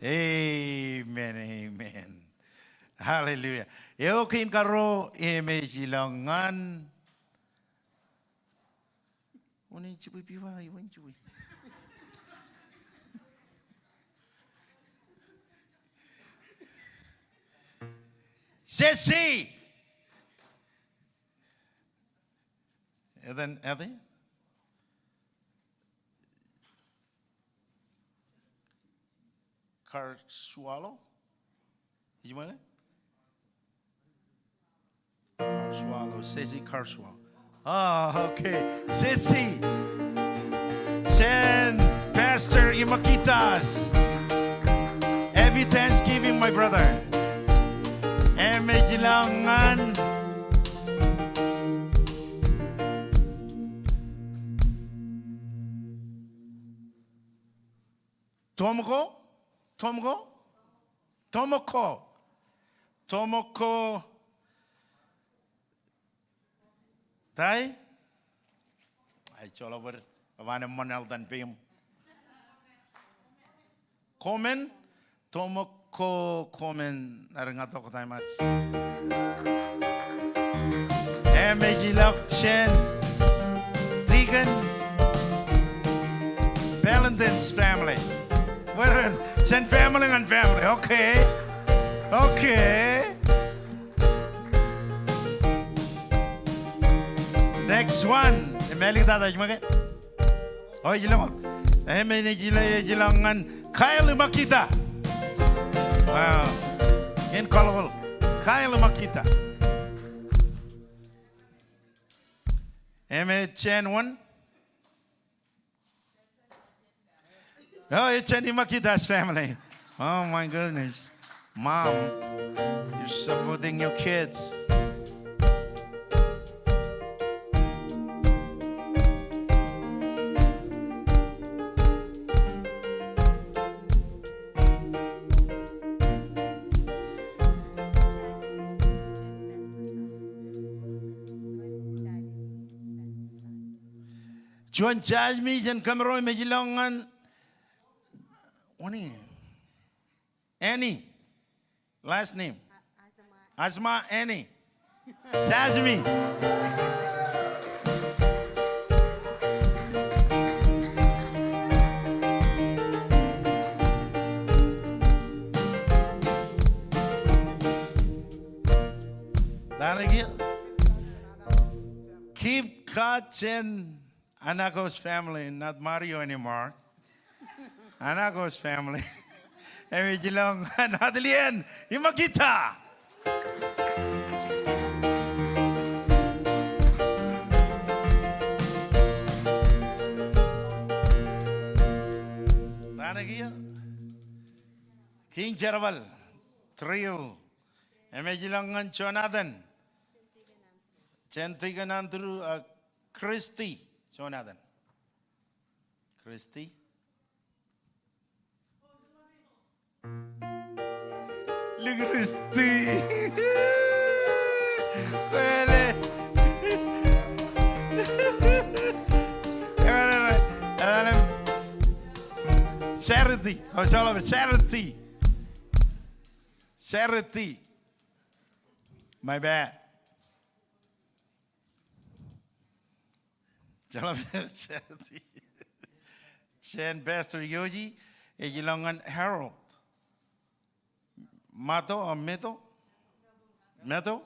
Amen, amen. Hallelujah. Eo kein karuo im ej ilọk ñan. Unin jibwe piwa, iwin jibwe. Jesse. Etan, eti? Carswallow? Ej ṃōñā? Carswallow, Stacy Carswallow. Ah, okay. Stacy. Jān Pastor Imakita's. Happy Thanksgiving, my brother. Im ej ilọk ñan Tomoko? Tomoko? Tomoko. Tomoko. Tai? Ij joḷọk bōd, eban eṃṃan eḷtan peiṃ. Komen? Tomoko Komen, ear ña tok taiṃ ad. Im ej ilọk jān Deacon Valentin's family. Bwe ren, jān family ñan family. Okay. Okay. Next one. Im āliktata ej ṃōk ke? O, ej ilọk. Im ej ilọk, ej ilọk ñan Kyle Imakita. Wow. In Kolkol. Kyle Imakita. Im ej jān wōn? Oh, ej jān Imakita's family. Oh my goodness. Mom, you're supporting your kids. Juon Jasmine jān Kōmro im ej ilọk ñan Oni. Annie. Last name. Asma Annie. Jasmine. Thank you. Keep God jān Anako's family, not Mario anymore. Anako's family. Im ej ilọk ñan Adelian Imakita. King Jerbal, trio. Im ej ilọk ñan Jonathan. Jān Deacon Andrew, uh, Christy, Jonathan. Christy. Lik Christy. Kwōle. Charity. Oh, sorry, Charity. Charity. My bad. Jān Pastor Yoji, ej ilọk ñan Harold. Mato, uh, Meto? Meto?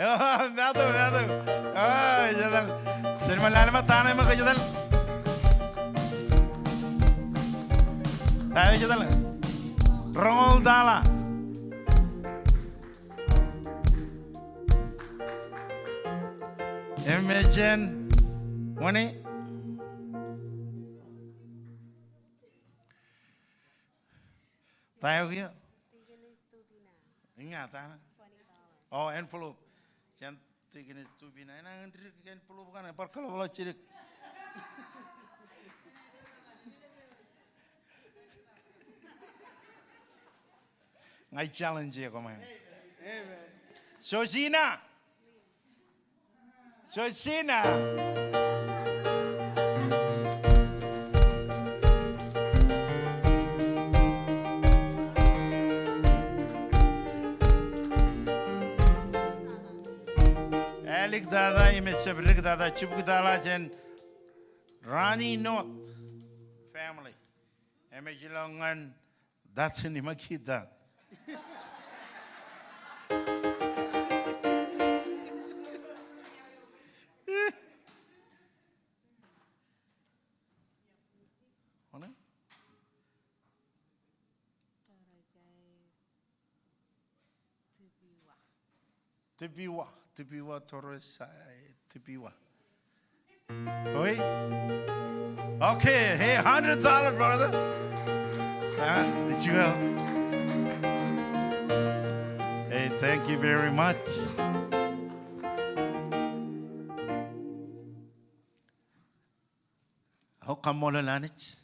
Oh, Meto, Meto. Oh, ej etal. Jen ṃōk lale ṃōk ta ṇe ṃōk ej etal. Ta eo ej etal. Roñoul tala. Im ej jān wōn e? Ta eo kiiō? Ña ta ṇe? Oh, envelope. Jān Deaconess Tupina. Enañin dik envelope kaṇe, bar kōḷapḷọk jidik. Ña ij challenge e koṃ. Amen. Josina. Josina. Āliktata im ejab diktata, jibwiktata jān Rani North family. Im ej ilọk ñan That's in Makita. One? Tipiwa, Tipiwa Torres, eh, Tipiwa. Oi? Okay, hey, hundred dollar, brother. Ah, did you help? Hey, thank you very much. Aō, kaṃṃoolol Anij.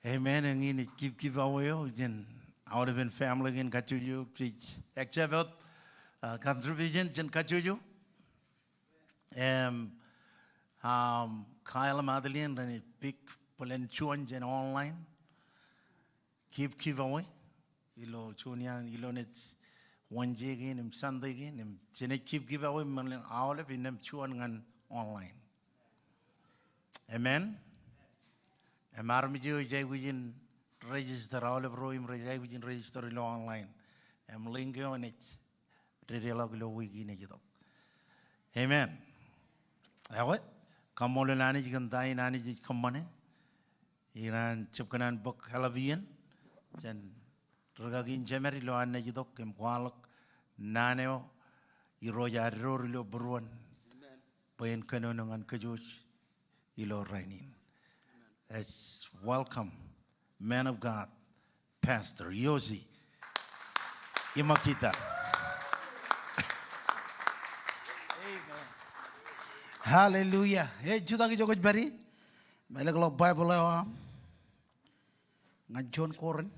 Amen. Eñin ej give, giveaway eo jān aolepen family kein kajjojo, jej accept, uh, contribution jān kajjojo. Im, um, Kyle im Adeline renaaj pick bōlen juon jān online. Give, giveaway. Ilo juon iaan, ilo naaj Wednesday kein im Sunday kein, im jenaaj give, giveaway men aolep, innām juon ñan online. Amen. Im armej eo ej aikuj in register, aolep ro im rej aikuj in register ilo online, im link eo enaaj dedeḷọk ilo wiik in ej itok. Amen. Ekwe, kaṃṃoolol Anij kōn ta in Anij ej kōṃṃane. Ikōṇaan jab kōṇaan bōk eḷap iien jān rikaki in jemed ilo an naaj itok im kwaḷọk naan eo Irooj ear door ilo būruon. Amen. Bwe en kōnono ñan kōj ilo rainin. Amen. Let's welcome man of God, Pastor Yosi Imakita. Amen. Hallelujah. Ej jutak ijo kwōj pād ie. Im ālōkḷọk Baibōḷ eo aṃ ñan juon Korint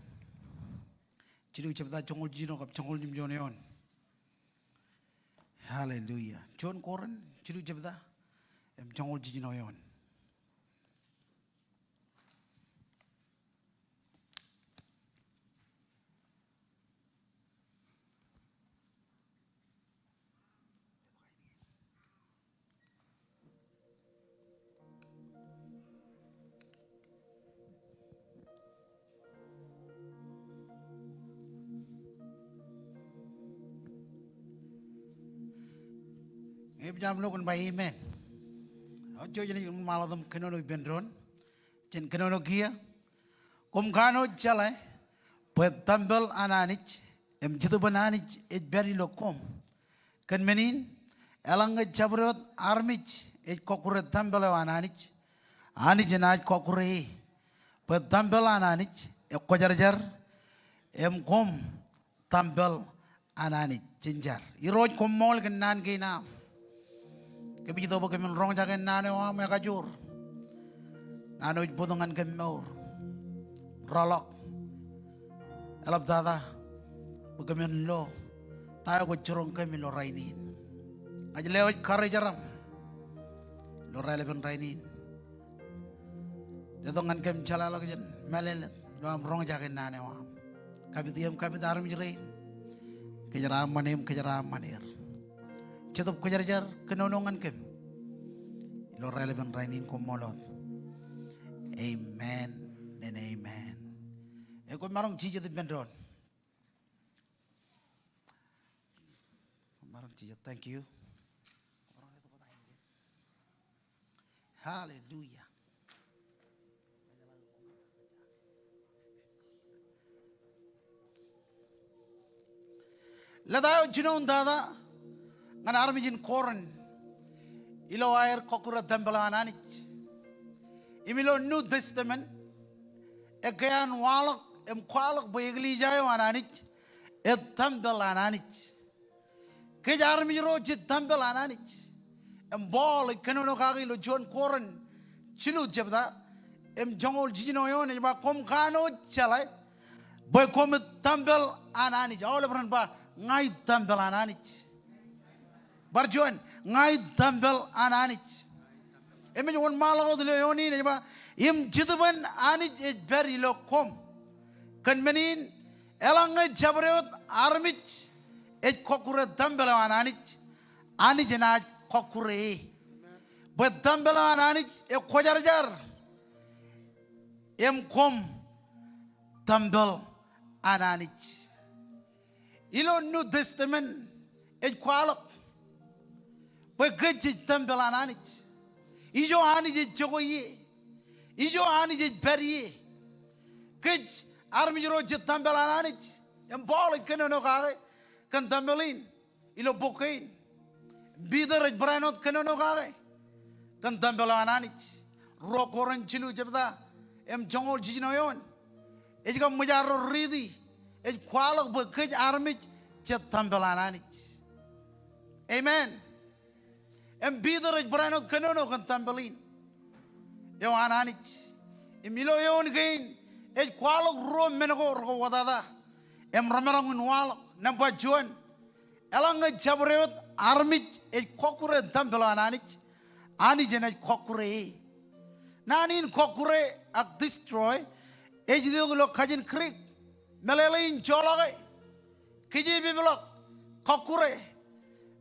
jilu jebta, joñoul jiljino kab joñoul jimjuon eoon. Hallelujah. Juon Korint jilu jebta im joñoul jiljino eoon. Ñe ej jab lo kwōn ba amen. Eo, jej ṃōk ṃaḷot im kōnono ippān doon jān kōnono kiiō. Koṃ kanooj jeḷā bwe tempel an Anij, im Jetōb an Anij ej pād ilo koṃ. Kōn men in, eḷaññe jabdewōt armej ej kọkkure tempel eo an Anij, Anij enaaj kọkkure e. Bwe tempeḷ an Anij ekwōjarjar, im koṃ tempeḷ an Anij. Jen jar. Irooj, koṃṃool kōn naan kein aṃ. Kōmij itok bwe kōmin roñjake naan eo aṃ ekajoor, naan eo ej bōktok ñan kōm mour. Rọọlḷọk. Eḷaptata bwe kōmin lo ta eo kwōj jiroñ kōm ilo rainin. Ña ij lewōj karijeraṃ ilo raelepen rainin. Letok ñan kōm jeḷāḷọkjeṇ mālōtlōt ilo aṃ roñjake naan eo aṃ. Kapit ie im kapit armej rein. Kōjeraaṃṃan ie im kōjeraaṃṃan er. Jetōb Kwōjarjar kōnono ñan kōm ilo raelepen rainin. Koṃṃool wōt. Amen and amen. Ekwe, maroñ jijet ippān doon. Maroñ jijet. Thank you. Hallelujah. Lōta eo jinoin tata ñan armej in Korint ilo aer kọkkure tempel eo an Anij. Im ilo New Testament, ekkā an waḷọk im kwaḷọk bwe eklejia eo an Anij ej tempel an Anij. Kōj armej ro jej tempel an Anij. Im Paul ej kōnono kake ilo juon Korint jilu jebta im joñoul jiljino eoon ej ba, koṃ kanooj jeḷā bwe koṃij tempel an Anij. Aolep ren ba, ña ij tempel an Anij. Bar juon, ña ij tempel an Anij. Im ej wōnṃaanḷọk wōt ilo eoon in ej ba, im Jetōb an Anij ej pād ilo koṃ. Kōn men in, eḷaññe jabdewōt armej ej kọkkure tempel eo an Anij, Anij enaaj kọkkure e. Bwe tempel eo an Anij ekwōjarjar, im koṃ tempel an Anij. Ilo New Testament ej kwaḷọk bwe kōj jej tempel an Anij. Ijo Anij ej jokwe ie. Ijo Anij ej pād ie. Kōj armej ro jej tempel an Anij. Im Paul ej kōnono kake kōn tempel in ilo bok kein. Peter ej barāinwōt kōnono kake kōn tempel eo an Anij. Ruo Korint jilu jebta im joñoul jiljino eoon. Ej kab ṃōj arro riiti, ej kwaḷọk bwe kōj armej jej tempel an Anij. Amen. Im Peter ej barāinwōt kōnono kōn tempel in eo an Anij. Im ilo eoon kein ej kwaḷọk ruo men ko rekwojarjar im remaroñ in waḷọk. Nōṃba juon, eḷaññe jabdewōt armej ej kọkkure tempel eo an Anij, Anij enaaj kọkkure e. Naan in kọkkure ak destroy ej itok ilo kajin Greek. Meḷeḷe in joḷọke. Kijeepepḷọk. Kọkkure.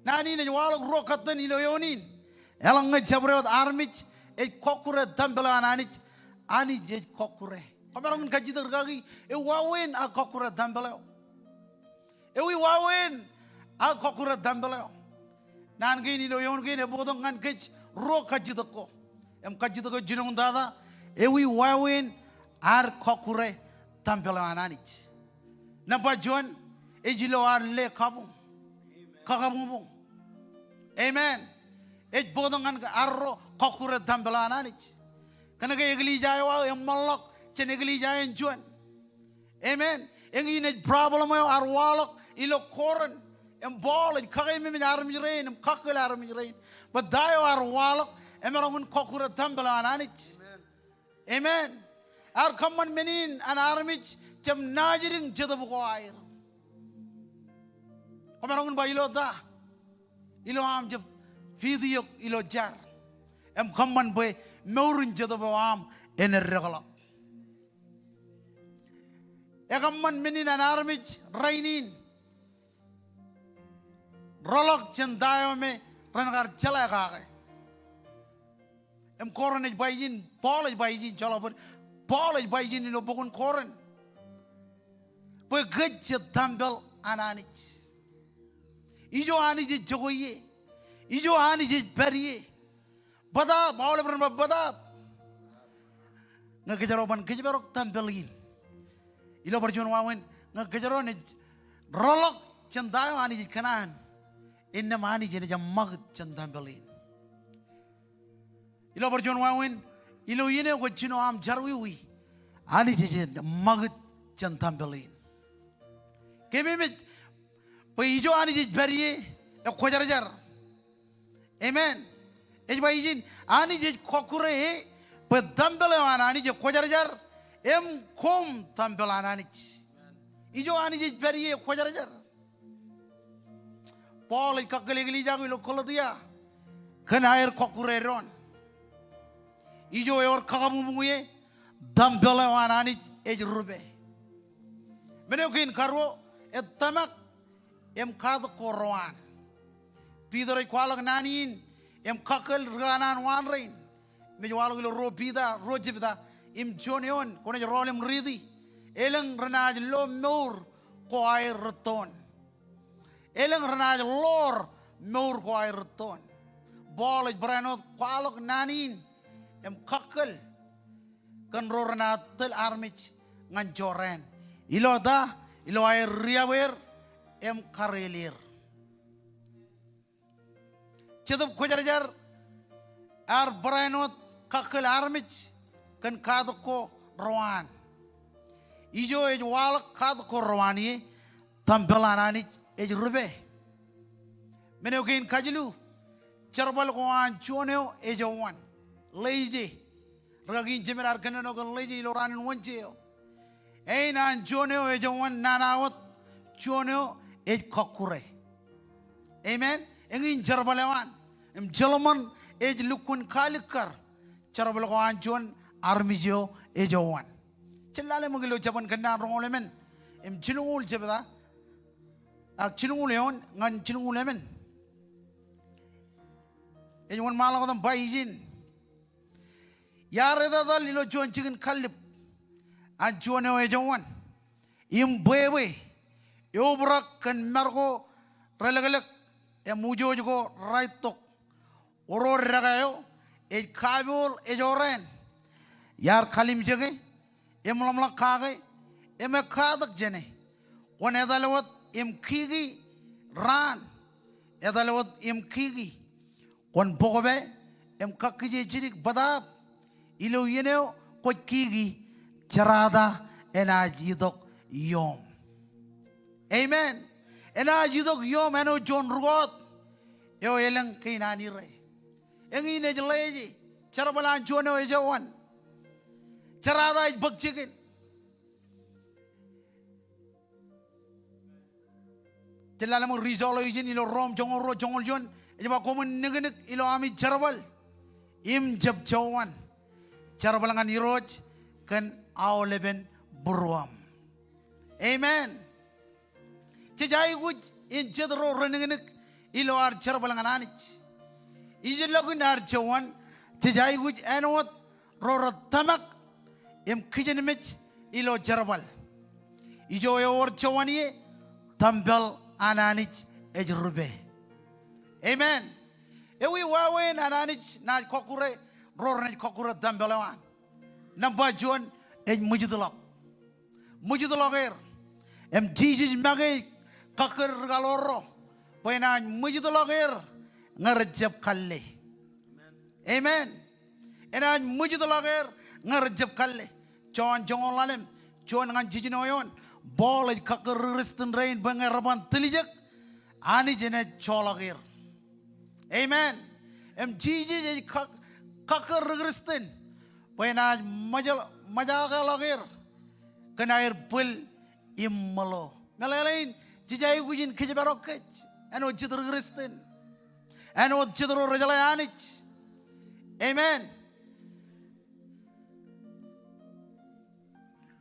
Naan in ej waḷọk ruo kōttan ilo eoon in. Eḷaññe jabdewōt armej ej kọkkure tempel eo an Anij, Anij ej kọkkure. Kwōmaroñ in kajjitōk rikaki, ewi wāween aō kọkkure tempel eo? Ewi wāween aō kọkkure tempel eo? Naan kein ilo eoon kein ebōktok ñan kōj ruo kajjitōk ko. Im kajjitōk eo jinoin tata, ewi wāween ad kọkkure tempel eo an Anij? Nōṃba juon, ej ilo ad le kabuñ. Kakabuñbuñ. Amen. Ej bōktok ñan arro kọkkure tempel eo an Anij. Kōnke eklejia eo aō eṃṃanḷọk jān eklejia eo juon. Amen. Eñin ej problem eo ear waḷọk ilo Korint. Im Paul ej kakeememej armej rein im kakkōl armej rein bwe ta eo ear waḷọk emaroñ in kọkkure tempel eo an Anij. Amen. Ear kōṃṃan men in an armej jab naajdik jetōb ko aer. Kwōmaroñ in ba ilo ta? Ilo aṃ jab fiti eok ilo jar im kōṃṃan bwe mour in jetōb eo aṃ en eddekḷọk. Ekōṃṃan men in an armej rainin reḷọk jān ta eo me ren kar jeḷā kake. Im Korint ej ba ijin, Paul ej ba ijin, joḷọk bōd, Paul ej ba ijin ilo bok in Korint bwe kōj jej tempel an Anij. Ijo Anij ej jokwe ie. Ijo Anij ej pād ie. Bōtaab, aolep ren ba bōtaab. Ñe kōjro ban kōjparok tempel in, ilo bar juon wāween, ñe kōjro naaj reḷọk jān ta eo Anij ej kōṇaan, innām Anij enaaj eṃṃakūt jān tempel in. Ilo bar juon wāween, ilo iien eo kwōj jino aṃ jerọwiwi, Anij ej ṃakūt jān tempel in. Keememej bwe ijo Anij ej pād ie ekwōjarjar. Amen. Ej ba ijin, Anij ej kọkkure e bwe tempel eo an Anij ekwōjarjar, im koṃ tempel an Anij. Ijo Anij ej pād ie ekwōjarjar. Paul ej kakkōl eklejia ko ilo Galetia kōn aer kọkkure doon. Ijo ewōr kakabuñbuñ ie, tempel eo an Anij ej rupe. Men eo kein karuo, ej tōmak im katak ko ro an. Peter ej kwaḷọk naan in im kakkōl ri kanaan waan rein. Im ej waḷọk ilo ruo Piter, ruo jebta im juon eoon, kwōnaaj rọọl im riiti. Elōñ renaaj lo mour ko aer rūttoon. Elōñ renaaj ḷoor mour ko aer rūttoon. Paul ej barāinwōt kwaḷọk naan in im kakkōl kōn ro renaaj tōl armej ñan jorrāān. Ilo ta? Ilo aer riab er im kareeled er. Jetōb Kwōjarjar ear barāinwōt kakkōl armej kōn katak ko ro an. Ijo ej waḷọk katak ko ro an ie, tempel an Anij ej rupe. Men eo kein kajilu, jerbal ko an juon eo ejouwan. Ḷeje. Rikaki in jemed ear kōnono kōn ḷeje ilo raan in Wōnje eo. Ein an juon eo ejouwan nana wōt, juon eo ej kọkkure. Amen. Eñin jerbal eo an. Im jeḷmān ej lukkuun kalikkar jerbal ko an juon armej eo ejouwan. Jen lale ṃōk ilo Jabōn Kōnnaan roñoul emān im jilñuul jebta, ak jilñuul eoon ñan jilñuul emān. Ej wōnṃaanḷọk im ba ijin. Iar etetal ilo juon jikin kallib an juon eo ejouwan im bwebwe, eobrak kōn mar ko relōklōk im ujoj ko raittok, oro dekā eo ej kapool ejorrāān. Iar kalimjeke im ḷōmṇak kake im ekkatak jāne. Kwōn etal wōt im kiki raan. Etal wōt im kiki. Kwōn bōkpe im kakkije jidik bōtaab. Ilo iien eo kwōj kiki, jerata enaaj itok iooṃ. Amen. Enaaj itok iooṃ āinwōt juon rūkọọt eo elōñ kein an ire. Eñin ej ḷeje, jerbal an juon eo ejouwan. Jerata ej bōk jikin. Jen lale ṃōk ri joḷọk ijin ilo Rom joñoul ruo joñoul juon, ej ba koṃwin niknik ilo ami jerbal im jab jouwan. Jerbal ñan Irooj kōn aolepen būruōṃ. Amen. Jej aikuj in jet ro reniknik ilo ad jerbal ñan Anij. Ijellọkin ad jouwan, jej aikuj āinwōt ro rej tōmak im kijenmej ilo jerbal. Ijo ewōr jouwan ie, tempel an Anij ej rupe. Amen. Ewi wāween an Anij naaj kọkkure ro renaaj kọkkure tempel eo an? Nōṃba juon, ej ṃwijitḷọk. Ṃwijitḷọk er. Im Jisōs make ej kakkōl ri kaḷoor ro bwe enaaj ṃwijitḷọk er ñe rejjab kalle. Amen. Enaaj ṃwijitḷọk er ñe rejjab kalle. Jon joñoul ḷalem, juon ñan jiljino eoon, Paul ej kakkōl ri Kristian rein bwe ñe reban tiljek, Anij enaaj joḷọk er. Amen. Im Jisōs ej kak-, kakkōl ri Kristian bwe enaaj ṃōjal-, ṃōjakeḷọk er kōn aer bwil im ṃōḷo. Meḷeḷein, jej aikuj in kōjparok kōj āinwōt jet ri Kristian, āinwōt jet ro rejeḷā Anij. Amen.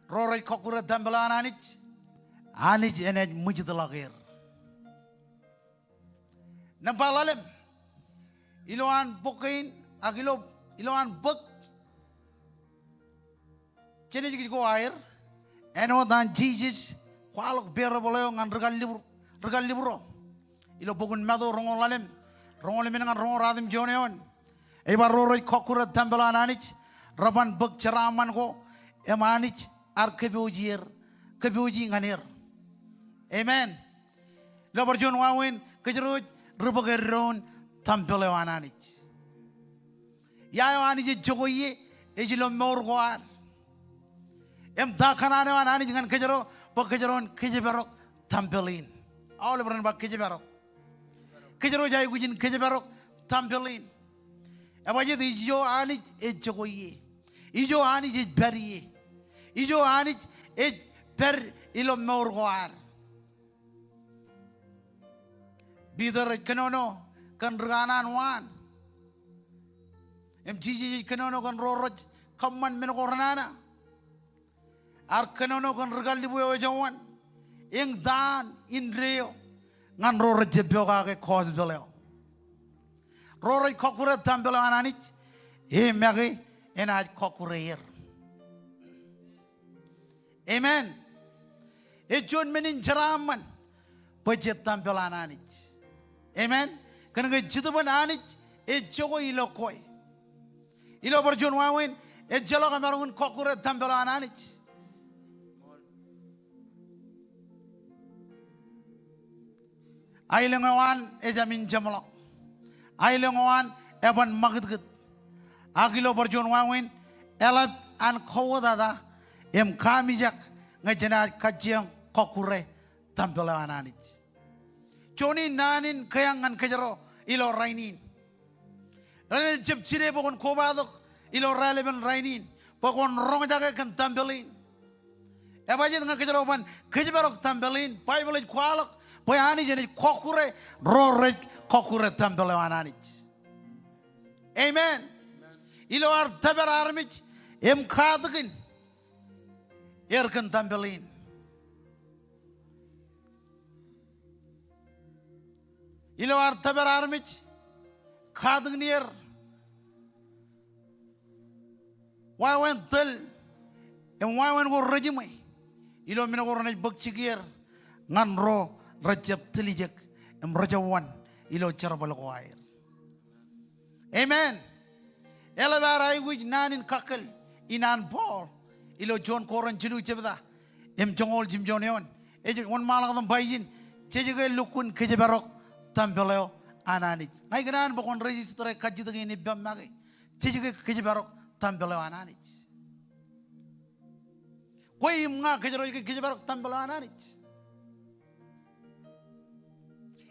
Ro rej kọkkure tempel eo an Anij, Anij enaaj ṃwijitḷọk er. Nōṃba ḷalem, ilowaan bok kein, ak ilo, ilowaan bōk Jenesis ko aer, āinwōt an Jisōs kwaḷọk parable eo ñan ri kallib, ri kallib ro. Ilo bok in Matu roñoul ḷalem, roñoul emān ñan roñoul ratimjuon eoon. Ej ba ro rej kọkkure tempel an Anij, reban bōk jeraaṃṃan ko, im Anij ear kōpooji er, kōpooji ñan er. Amen. Ilo bar juon wāween, kōjro ej ri bōk eddoin tempel eo an Anij. Ia eo Anij ej jokwe ie, ej ilo mour ko ad. Im ta kōṇaan eo an Anij ñan kōjro bwe kōjro en kōjparok tempel in. Aolep ren ba kōjparok. Kōjro ej aikuj in kōjparok tempel in. Ebajjeet ijo Anij ej jokwe ie. Ijo Anij ej pād ie. Ijo Anij ej pād ilo mour ko ad. Piter ej kōnono kōn ri kanaan waan. Im Jisōs ej kōnono kōn ro rej kōṃṃan men ko renana. Ear kōnono kōn ri kallibu eo ejouwan. Eñtaan indeeo ñan ro rej jab pokake gospel eo. Ro rej kọkkure tempel eo an Anij, e make enaaj kọkkure er. Amen. Ej juon men in jeraaṃṃan bwe jet tempel an Anij. Amen. Kōnke Jetōb in Anij ej jokwe ilo kwe. Ilo bar juon wāween, ejjeḷọk emaroñ in kọkkure tempel eo an Anij. Aelōñ eo an ejāmin jeṃḷọk. Aelōñ eo an eban ṃakūtkūt. Ak ilo bar juon wāween, eḷap an kowōtata im kaamijak ñe jenaaj kajjioñ kọkkure tempel eo an Anij. Juon in naan in kōjeañ ñan kōjro ilo rainin. Ren jab jide bwe kwōn kobatok ilo raelepen rainin bwe kwōn roñjake kōn tempel in. Ebajjeet ñe kōjro ban kōjparok tempel in, Baibōḷ ej kwaḷọk bwe Anij enaaj kọkkure ro rej kọkkure tempel eo an Anij. Amen. Ilo ad tōpar armej im katakin er kōn tempel in. Ilo ad tōpar armej, katakin er, wāween tōl im wāween ko rejiṃwe ilo men ko renaaj bōk jikier ñan ro rejjab tiljek im rejọwōn ilo jerbal ko aer. Amen. Eḷap ad aikuj naan in kakkōl in an Paul ilo juon Korint jilu jebta im joñoul jimjuon eoon. Ej wōnṃaanḷọk tok im ba ijin, jej ke lukkuun kōjparok tempel eo an Anij. Ña ikōṇaan bwe kwōn register e kajjitōk in ippaṃ make. Jej ke kōjparok tempel eo an Anij. Kwe im ña kōjro ej ke kōjparok tempel eo an Anij.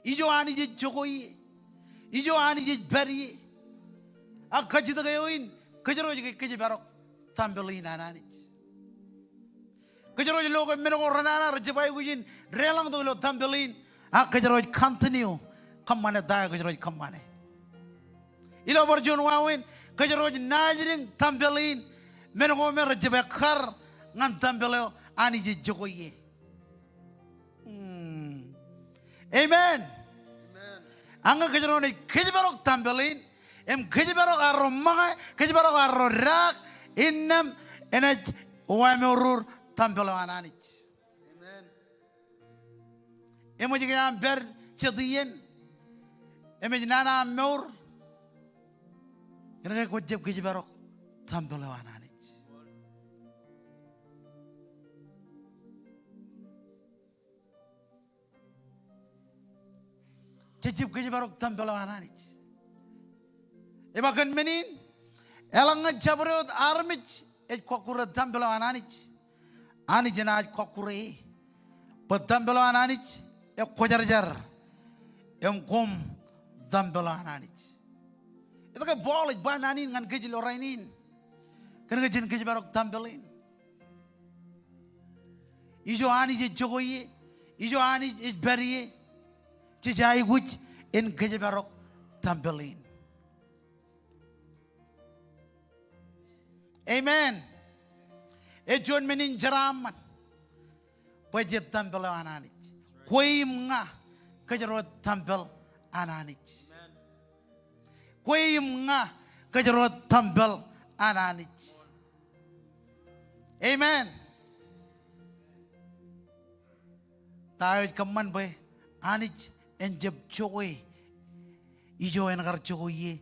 Ijo Anij ej jokwe ie. Ijo Anij ej pād ie. Ak kajjitōk eo in, kōjro ej ke kōjparok tempel in an Anij. Kōjro ej lo ke men ko renana rejjab aikuj in deḷọñ tok ilo tempel in, ak kōjro ej continue kōṃṃane ta eo kōjro ej kōṃṃane. Ilo bar juon wāween, kōjro ej naajdik tempel in, men ko me rejjab ekkar ñan tempel eo Anij ej jokwe ie. Hmm. Amen. Ak ñe kōjro naaj kōjparok tempel in, im kōjparok arro ṃōñā, kōjparok arro daak, innām enaaj wāmour tempel eo an Anij. Amen. Eṃōj ke aṃ pād jet iien, eṃōj nana aṃ mour, kōnke kwōjab kōjparok tempel eo an Anij. Jejab kōjparok tempel eo an Anij. Ej ba kōn men in, eḷaññe jabdewōt armej ej kọkkure tempel eo an Anij, Anij enaaj kọkkure e. Bwe tempel eo an Anij ekwōjarjar im koṃ tempel eo an Anij. Etke Paul ej ba naan in ñan kōj ilo rainin? Kōnke jen kōjparok tempel in. Ijo Anij ej jokwe ie, ijo Anij ej pād ie, jej aikuj in kōjparok tempel in. Amen. Ej juon men in jeraaṃṃan bwe jet tempel eo an Anij. Kwe im ña kōjro tempel an Anij. Kwe im ña kōjro tempel an Anij. Amen. Ta eo ej kōṃṃan bwe Anij en jab jokwe ijo en kar jokwe ie,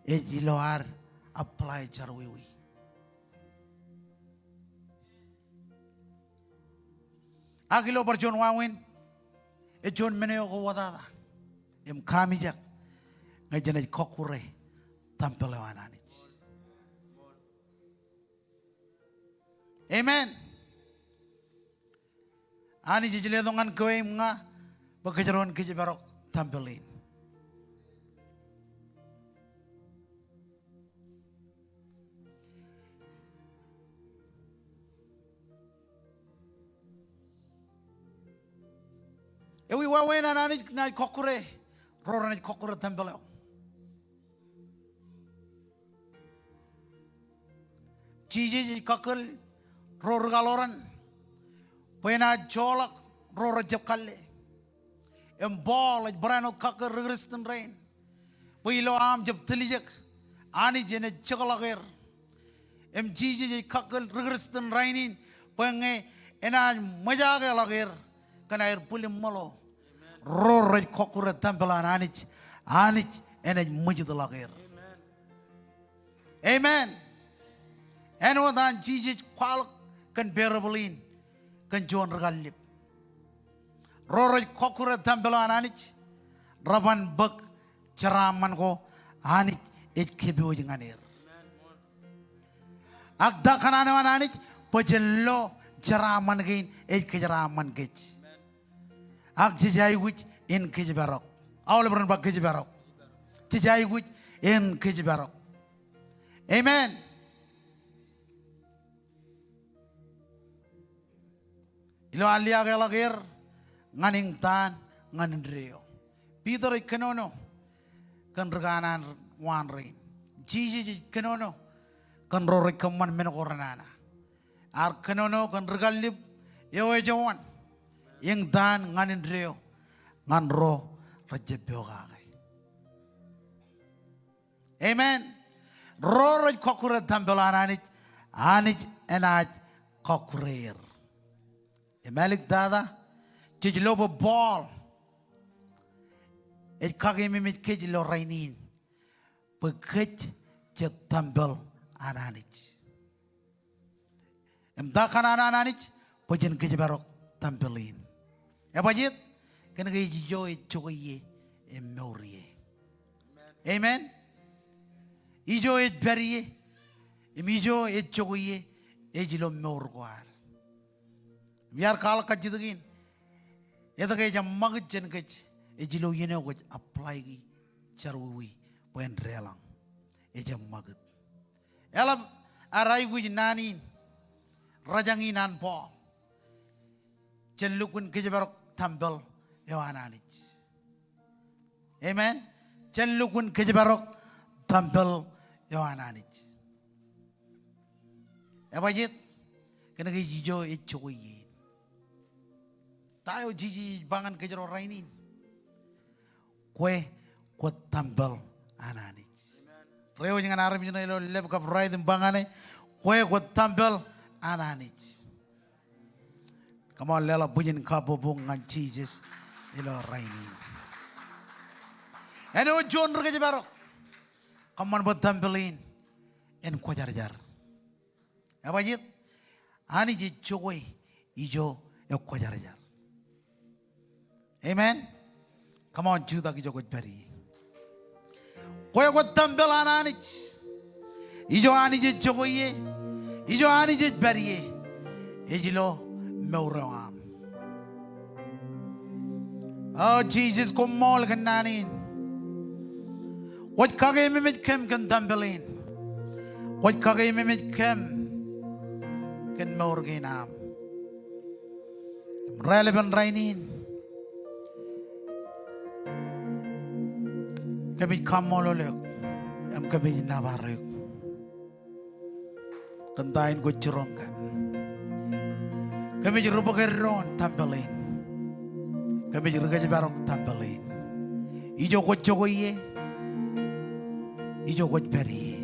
ej ilo ad apply jerọwiwi. Ak ilo bar juon wāween, ej juon men eo kwō wōtata im kaamijak ñe jenaaj kọkkure tempel eo an Anij. Amen. Anij ej letok ñan kwe im ña bwe kōjro en kōjparok tempel in. Ewi wāween an Anij naaj kọkkure ro renaaj kọkkure tempel eo. Jisōs ej kakkōl ro ri-kaḷoran bwe enaaj joḷọk ro rejjab kalle. Im Paul ej barāinwōt kakkōl ri-Kristian rein bwe ilo aṃ jab tiljek, Anij enaaj jekḷọk er. Im Jisōs ej kakkōl ri-Kristian rainin bwe ñe enaaj ṃōjakeḷọk er kōn aer bwilōṃṃōḷo, ro rej kọkkure tempel an Anij, Anij enaaj ṃwijitḷọk er. Amen. Āinwōt an Jisōs kwaḷọk kōn parable in kōn juon ri-kallib. Ro rej kọkkure tempel eo an Anij, reban bōk jeraaṃṃan ko Anij ej kōpooj ñan er. Ak ta kōṇaan eo an Anij? Bwe jen lo jeraaṃṃan kein ej kōjeraaṃṃan kōj. Ak jej aikuj in kōjparok. Aolep ren ba kōjparok. Jej aikuj in kōjparok. Amen. Ilo an liaakḷọk er ñan eñtaan ñan indeeo. Peter ej kōnono kōn ri kanaan waan rein. Jisōs ej kōnono kōn ro rej kōṃṃan men ko renana. Ear kōnono kōn ri-kallib eo ejowaan, eñtaan ñan indeeo, ñan ro rejjab pokake. Amen. Ro rej kọkkure tempel an Anij, Anij enaaj kọkkure er. Im āliktata, jej lo bwe Paul ej kakeememej kōj ilo rainin bwe kōj jej tempel an Anij. Im ta kōṇaan an Anij? Bwe jen kōjparok tempel in. Ebajjeet? Kōnke ej ijo ej jokwe ie im mour ie. Amen. Ijo ej pād ie im ijo ej jokwe ie ej ilo mour ko ad. Im iar kwaḷọk kajjitōk in, etke ej eṃṃakūt jān kōj? Ej ilo iien eo kwōj apply-ki jerọwiwi bwe en deḷọñ. Ej eṃṃakūt. Eḷap ad aikuj naan in, rōjañ in an Paul. Jen lukkuun kōjparok tempel eo an Anij. Amen. Jen lukkuun kōjparok tempel eo an Anij. Ebajjeet? Kōnke ej ijo ej jokwe ie. Ta eo Jisōs ej ba ñan kōjro rainin? Kwe kwō tempel an Anij. Reiwōj ñan armej ṇe ilo left kab right im ba ñan e, kwe kwō tempel an Anij. Come on, leḷọk bwijin kabbokbok ñan Jisōs ilo rainin. Āinwōt juon ri-kōjparok, kōṃṃan bwe tempel in en kwōjarjar. Ebajjeet? Anij ej jokwe ijo ekwōjarjar. Amen. Come on, jutak ijo kwōj pād ie. Kwe kwō tempel an Anij. Ijo Anij ej jokwe ie, ijo Anij ej pād ie, ej ilo mour eo aṃ. O Jisōs, koṃṃool kōn naan in. Kwōj kakeememej kōm kōn tempel in. Kwōj kakeememej kōm kōn mour kein am. Im raelepen rainin, kōmij kaṃṃoolol eok im kōmij nōbar eok kōn ta in kwōj jiroñ kōm. Kōmij ri bōk eddoin tempel in. Kōmij ri kōjparok tempel in. Ijo kwōj jokwe ie, ijo kwōj pād ie.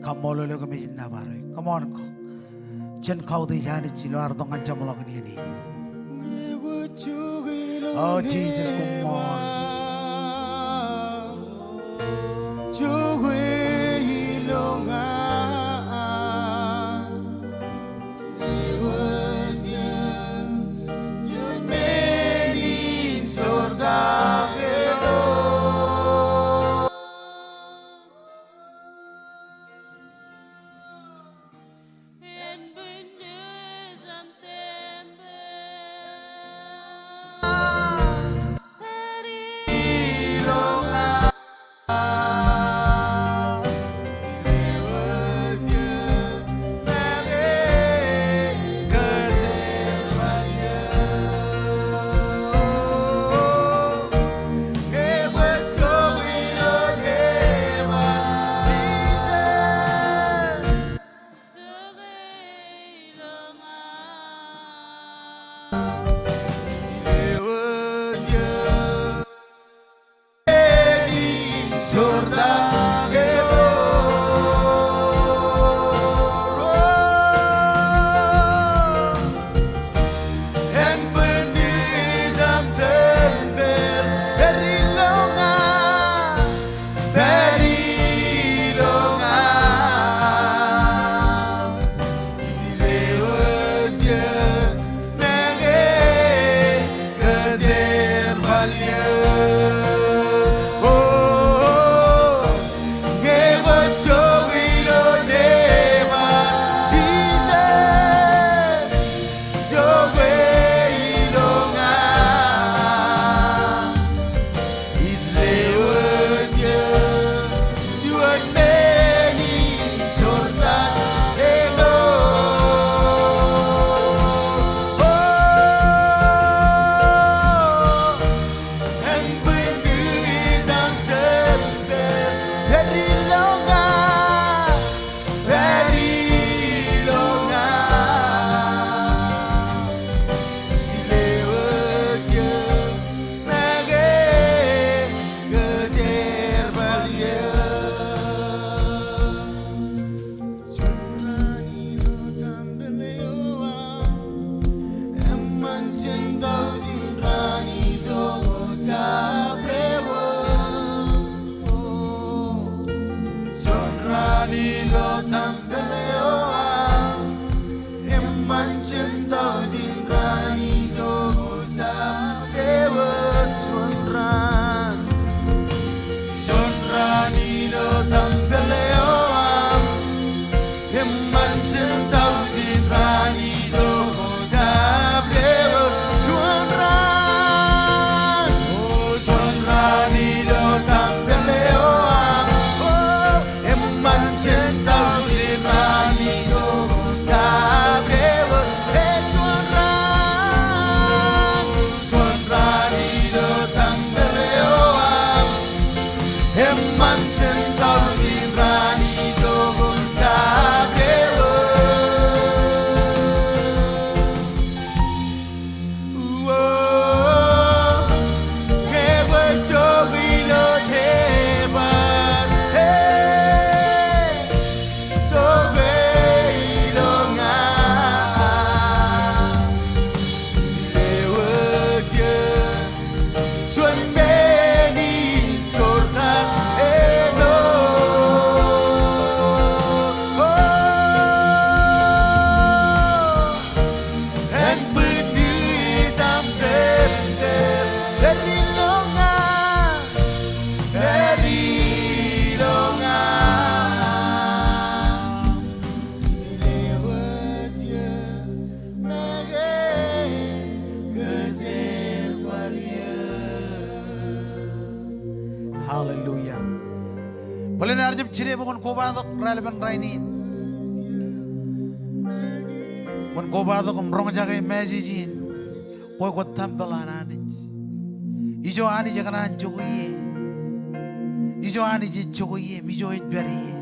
Kaṃṃoolol eok, kōmij nōbar eok. Come on, jen kautiej Anij ilo ad itok ñan jeṃḷọkin iien in. O Jisōs, koṃṃool. Thousand raan ijo ko jab dewōt juon raan. Juon raan ilo tempel eo aṃ. Eṃṃan jān thousand raan ijo ko jab dewōt juon raan. O juon raan ilo tempel eo aṃ. O eṃṃan jān thousand raan ijo ko jab dewōt juon raan. Juon raan ilo tempel eo aṃ. Eṃṃan jān thousand raan ijo ko jab dewōt. Uo, ñe kwō jokwe ilo tebōḷ, e, jokwe ilo ña. Ilo wōt iiō, juon men in joortak ilo. O. Āinwōt Iiōs aṃ tōl im tōl, pād ilo ña, pād ilo ña. Ilo wōt iiō, make kōjerbal eō. Hallelujah. Bōlen ear jab jide bwe kwōn kobatok raelepen rainin. Kwōn kobatok im roñjake message in. Kwe kwō tempel an Anij. Ijo Anij ekōṇaan jokwe ie. Ijo Anij ej jokwe ie im ijo ej pād ie.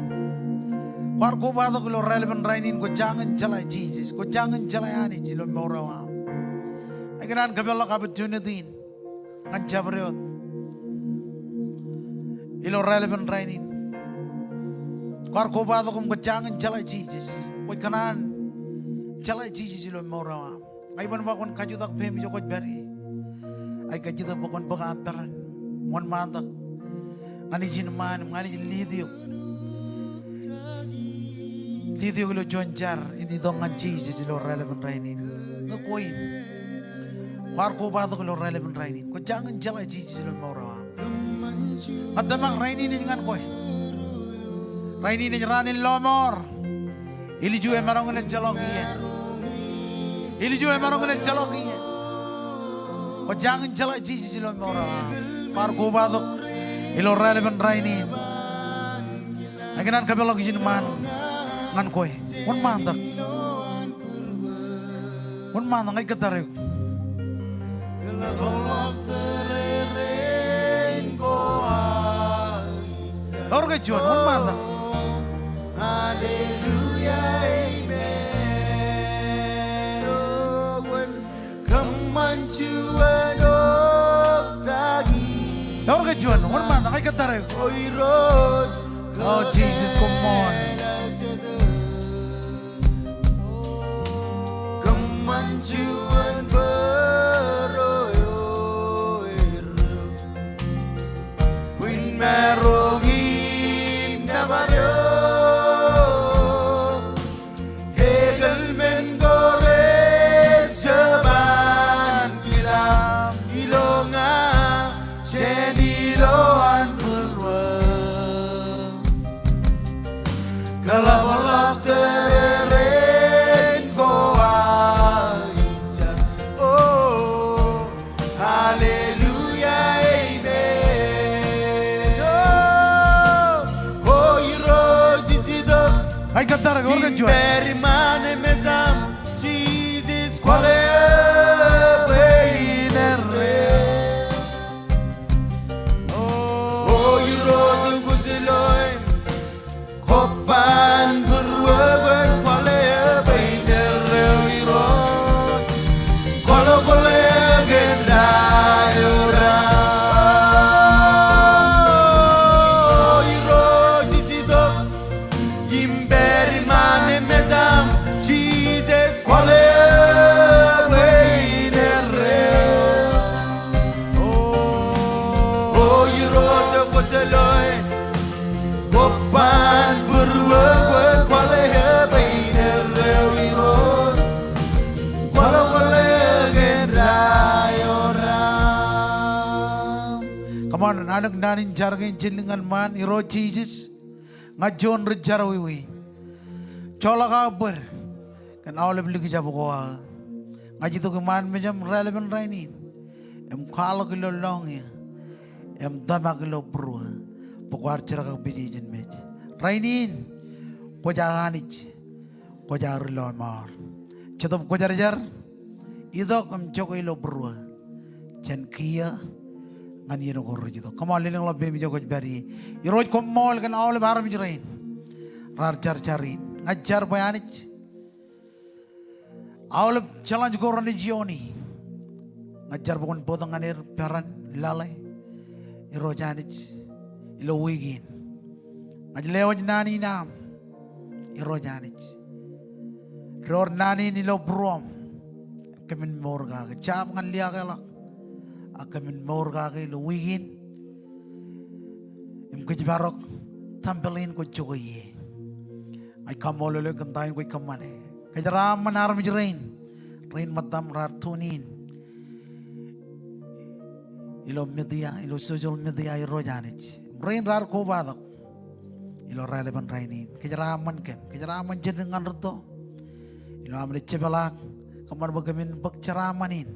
Kwaar kobatok ilo raelepen rainin kwō jañin jeḷā Jisōs. Kwō jañin jeḷā Anij ilo mour eo aṃ. Ikōṇaan kōpeḷḷọk opportunity in ñan jabdewōt ilo raelepen rainin. Kwaar kobatok im kwō jañin jeḷā Jisōs. Kwōj kōṇaan jeḷā Jisōs ilo mour eo aṃ. Ña iban ba kwōn kajutak peiṃ ijo kwōj pād ie. Ak kajjitōk bwe kwōn bōk aṃ peran. Wōnṃaantak ñan ijin ṃaan im ñan ijin lead eok. Lead eok ilo juon jar in itok ñan Jisōs ilo raelepen rainin. Ñe kwe in. Kwaar kobatok ilo raelepen rainin. Kwō jañin jeḷā Jisōs ilo mour eo aṃ. Ña itōmak rainin ej ñan kwe. Rainin ej raan in lọmọọr. Ilju emaroñ in ejjeḷọk iien. Ilju emaroñ in ejjeḷọk iien. Kwō jañin jeḷā Jisōs ilo mour eo aṃ. Kwaar kobatok ilo raelepen rainin. Ikōṇaan kōpeḷḷọk ijin ṃaan ñan kwe. Wōnṃaantak. Wōnṃaantak, ña ij kōttar eok. Ewōr ke juon, wōnṃaantak. Hallelujah, amen. Kōṃṃan juon oktak in. Ewōr ke juon, wōnṃaantak, ij kōttar eok. O Irooj. O Jisōs, koṃṃool. Kōṃṃan juon bōro eo erro. Bwe in maroñ in nōbar eok. Ekōl men ko rej jab an kilaṃ ilo ña jān ilowaan būruō. Kōḷapḷọk tōrerein ko aō ijjab. O. Hallelujah, amen. O, O Irooj ij itok. Ij kōttar eok, ewōr ke juon. Im pād iṃaan eṃṃan eo aṃ, Jisōs, kwaḷọk bwe in erreo. O Irooj, kwōj lo im kobban būruō, kwōn kwaḷọk bwe in erreo Irooj. Kwaḷọk, kwaḷọk kōn ta eo raar. O Irooj ij itok. Im pād iṃaan eṃṃan eo aṃ, Jisōs, kwaḷọk bwe in erreo. O Irooj kwōj lo im kobban būruō, kwōn kwaḷọk bwe in erreo Irooj. Eṃṃan, anōk naan in jar kein jān lik ñan ṃaan. Irooj Jisōs, ña juon ri jerọwiwi. Joḷọk aō bōd kōn aolep likjab ko aō. Ña ij itok iṃaan mejaṃ raelepen rainin im kwaḷọk ilo lọñiō im tōmak ilo būruō bwe kwaar jerkakpeje ijin mej. Rainin kwōj aō Anij, kwōj aō ri lọmọọr. Jetōb Kwōjarjar, itok im jokwe ilo būruō jān kiiō ñan iien ko rej itok. Come on, lelōñḷọk peiṃ ijo kwōj pād ie. Irooj, koṃṃool kōn aolep armej rein raar jar jar in. Ña ij jar bwe Anij, aolep challenge ko renaaj iooni, ña ij jar bwe kwōn bōktok ñan er peran, laḷe, Irooj Anij, ilo wiik in. Ña ij lewōj naan in aṃ, Irooj Anij. Door naan in ilo būruōṃ, kōmin mour kake. Jab ñan liaakḷọk, ak kōmin mour kake ilo wiik in im kōjparok tempeḷ in kwōj jokwe ie. Ña ij kaṃṃoolol eok kōn ta in kwōj kōṃṃane. Kōjeraaṃṃan armej rein, rein ṃōttaṃ raar tune in ilo media, ilo social media, Irooj Anij. Rein raar kobatok ilo raelepen rainin. Kōjeraaṃṃan kōm, kōjeraaṃṃan jān dik ñan rūtto ilo am naaj jepḷaak. Kōṃṃan bwe kōmin bōk jeraaṃṃan in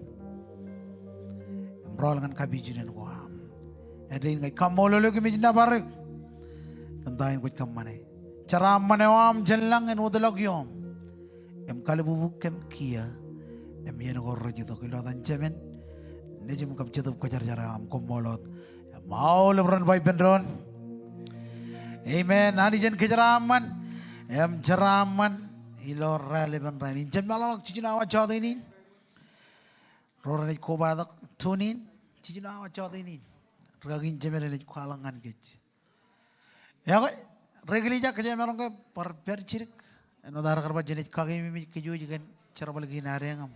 im rọọl ñan kapijuknen ko aṃ. Āindein ña ij kaṃṃoolol eok im ij nōbar eok kōn ta in kwōj kōṃṃane. Jeraaṃṃan eo aṃ jān lañ en wōtlọk ioom im kalbubu kōm kiiō im iien ko rej itok. Ilo etan Jemān, Nejūṃ kab Jetōb Kwōjarjar eo aṃ. Koṃṃool wōt. Im aolep ren ba ippān doon, amen. Anij en kōjeraaṃṃan im jeraaṃṃan ilo raelepen rainin. Jen meḷọkḷọk jiljino awa jọteen in. Ro renaaj kobatok, tune in, jiljino awa jọteen in. Rūkaki in Jemān enaaj kwaḷọk ñan kōj. Ekwe, ri-eklejia, kōjeañ maroñ ke bar pād jidik āinwōt ad kar ba jenaaj kakeememej kōj kōn jerbal kein ad eñin.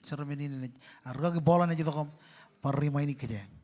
Sermon in enaaj, a, rūkaki Paul enaaj itok im bar rimaini kōjeañ.